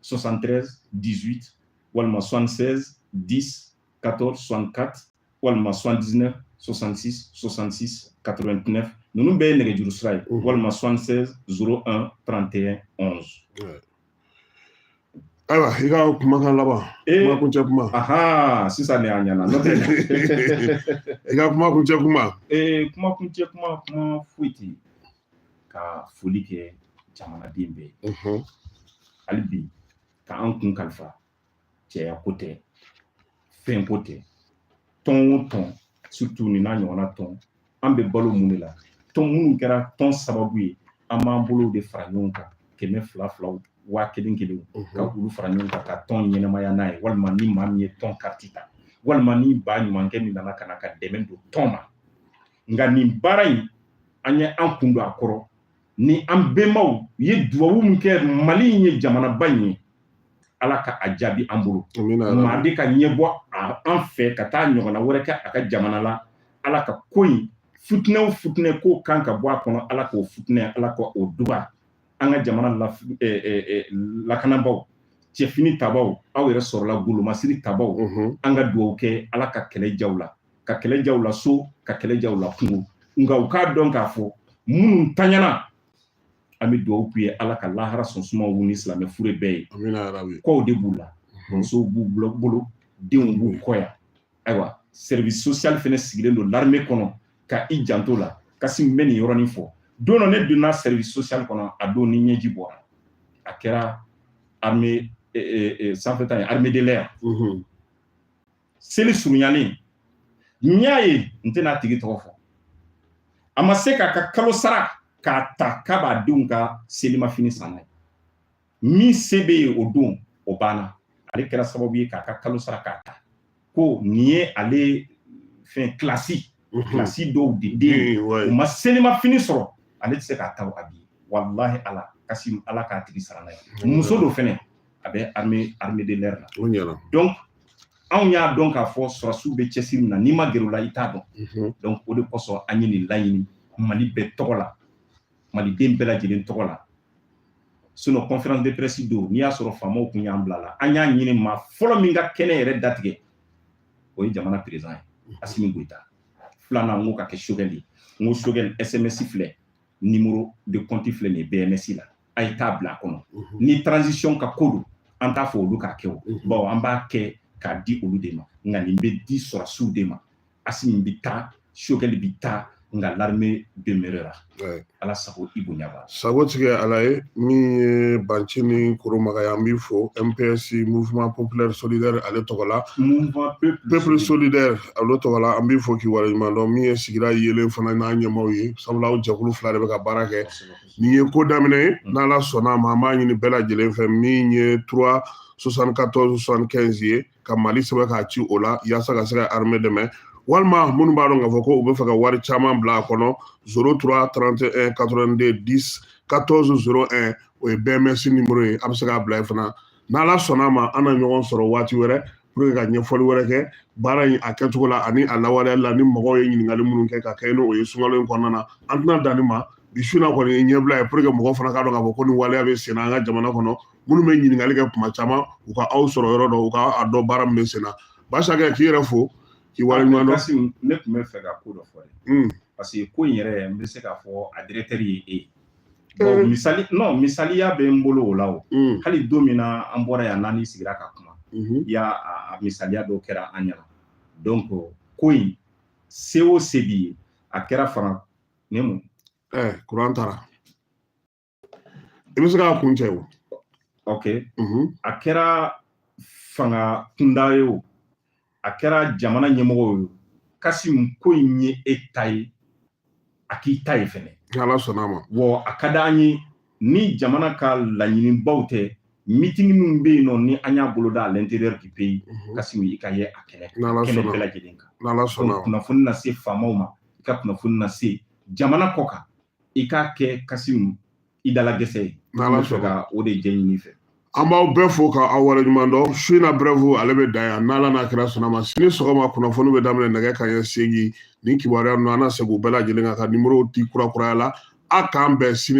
73 18, walima 76 10 14 64, walima 79 66 66 89. Ninnu bɛɛ ye nɛgɛjuru sira ye, walima 76 01 31 11. Ayiwa, i ka kumakan laban, kuma kuncɛ kuma. Ahan, sisan de a ɲɛna, n'o tɛ. I ka kuma kuncɛ kuma. Kuma kuncɛ kuma, kuma foyi tɛ yen, ka foli kɛ jamanaden bɛɛ ye hali bi, ka an kun kalifa. Cɛya ko tɛ, fɛn ko tɛ, tɔn o tɔn, surtout nin n'a ɲɔgɔnna tɔn, an bɛ balo mun de la? Tɔn minnu kɛra tɔn sababu ye, an b'an bolow de fara ɲɔgɔn kan, kɛmɛ fila filaw, waa kelen kelen, ka olu fara ɲɔgɔn kan ka tɔn ɲɛnamaya n'a ye. Walima ni maa min ye tɔn kariti ta, walima ni ba ɲumankɛ min nana ka na ka dɛmɛ don tɔn ma. Nka nin baara in, an ye an kun don a kɔrɔ ni an bɛnbaw ye duwawu min kɛ Mali in ye, jamanaba in ye, Ala ka a jaabi an bolo. Maa de ka ɲɛbɔ an fɛ ka taa ɲɔgɔnna wɛrɛ kɛ a ka jamana la. Ala ka ko in futinɛ o futinɛ ko kan ka bɔ a kɔnɔ, Ala k'o futinɛ, Ala ka o duba. An ka jamana lakanabaaw, cɛfini tabaw, aw yɛrɛ sɔrɔla golomasiri tabaw, an ka dugawu kɛ Ala ka kɛlɛ jaw la, ka kɛlɛ jaw la so, ka kɛlɛ jaw la kungo. Nka u k'a dɔn k'a fɔ minnu taɲana, an bɛ dugawu k'u ye, Ala ka lahara sɔn sumaw ni silamɛ fure bɛɛ ye. Kɔw de b'u la, musow b'u bolo, denw b'u kɔ yan. Ayiwa, service social fɛnɛ sigilen don l'armée kɔnɔ ka i janto la. Kasi n bɛ nin yɔrɔnin fɔ, don dɔ ne donna service social kɔnɔ, a don ni ɲɛji bɔra. A kɛra armée sanfɛta ye, armée de l'air. Seli surunyalen, n y'a ye, n tɛna a tigi tɔgɔ fɔ, a ma se k'a ka kalo sara k'a ta k'a b'a denw ka selimafini san n'a ye. Min se bɛ yen o don, o banna. Ale kɛra sababu ye k'a ka kalo sara k'a ta, ko nin ye ale fɛn kilasi. Kilasi dɔw de den u ma selimafini sɔrɔ, ale tɛ se k'a ta habiller. Walahi Ala, Kasim, Ala k'a tigi sara n'a ye. Muso dɔ fɛnɛ a bɛ armée de l'air la. Donc anw y'a dɔn k'a fɔ sɔrɔsiw bɛ cɛsiri min na, n'i ma gɛrɛ u la, i t'a dɔn. Donc o de kosɔn an ye nin laɲini Mali bɛɛ tɔgɔ la, maliden bɛɛ lajɛlen tɔgɔ la. Sinon conférence de presse don, n'i y'a sɔrɔ faamaw kun y'an bila la, an y'a ɲini maa fɔlɔ min ka kɛnɛ yɛrɛ datigɛ, o ye jamana président ye, Assimi Goïta. Filanan, n ko ka kɛ Choguel ye. N ko Choguel, SMS filɛ, numéro de compte filɛ nin ye BMS la, a ye taa bila a kɔnɔ. Ni transition ka ko don, an t'a fɔ olu k'a kɛ o, bawo an b'a kɛ k'a di olu de ma, nka nin bɛ di sɔrɔsiw de ma. Assimi bɛ taa, Choguel bɛ taa, nka l'armée demeurera. Ala sago i bonya b'a. Sago tigɛ Ala ye. Min ye Banci ni Koromaga ye, an b'i fo MPS, Mouvement Populaire Solidaire, ale tɔgɔ la. Mouvement Peuple Solidaire, ale tɔgɔ la, an b'i fo k'i waleɲuman dɔn. Min ye sigida yelen fana n'a ɲɛmaaw ye, sabula aw jɛkulu fila de bɛ ka baara kɛ. Nin ye ko daminɛ ye, n'Ala sɔnna a ma, an b'a ɲini bɛɛ lajɛlen fɛ, min ye 3 74 75 ye, ka Mali sɛbɛn k'a ci o la, yaasa ka se ka armée dɛmɛ, walima minnu b'a dɔn k'a fɔ ko u bɛ fɛ ka wari caman bila a kɔnɔ, 03 31 82 10 14 01, o ye BMS numéro ye, a bɛ se k'a bila yen fana. N'Ala sɔnna a ma, an na ɲɔgɔn sɔrɔ waati wɛrɛ pour que ka ɲɛfɔli wɛrɛ kɛ baara in a kɛcogo la ani a lawaleyali la, ni mɔgɔw ye ɲininkali minnu kɛ ka kɛ n'o ye sunkalo in kɔnɔna na. An tɛna dan nin ma bi su in na kɔni, ye ɲɛbila ye pour que mɔgɔw fana k'a dɔn k'a fɔ ko nin waleya bɛ sen na an ka jamana kɔnɔ. Minnu bɛ ɲininkali kɛ kuma caman, u ka aw sɔrɔ yɔrɔ dɔ, u ka a dɔn baara min bɛ sen na. Basakɛ, k'i yɛrɛ fo k'i waleɲuman dɔn. Kasim, ne tun bɛ fɛ ka ko dɔ fɔ dɛ, parce que ko in yɛrɛ, n bɛ se k'a fɔ a directeur ye e ye. Bon, misali, non, misaliya bɛ n bolo o la o. Hali don min na an bɔra yan, n'an sigira ka kuma, i y'a a misaliya dɔw kɛra an ɲɛna. Donc ko in se o se b'i ye, a kɛra fanga ne mun. Kuran taara, i bɛ se k'a kun cɛ o. Ok, a kɛra fanga kunda ye o, a kɛra jamana ɲɛmɔgɔ ye o, Kasim, ko in ye e ta ye, a k'i ta ye fɛnɛ. Ala sɔnna a ma. Wa a ka d'an ye, ni jamana ka laɲinibaw tɛ, meeting minnu bɛ yen nɔ, ni an y'a boloda à l'intérieur du pays, Kasim, i ka ye a kɛnɛ kɛnɛ bɛɛ lajɛlen kan. N'Ala sɔnna. Kunnafoni lase faamaw ma, i ka kunnafoni lase jamana kɔ kan, i k'a kɛ, Kasim, i dala gɛsɛ ye. N'Ala sɔnna, ka o de jɛ ɲini fɛ. An b'aw bɛɛ fo ka aw waleɲuman dɔn. Su in na, brève ale bɛ dan yan. N'Ala n'a kɛra sɔnna ma, sini sɔgɔma kunnafoni bɛ daminɛ nɛgɛ kanɲɛ 8. Nin kibaruya ninnu, an na segin u bɛɛ lajɛlen kan ka nimoro di kurakuraya la. A k'an bɛn sini.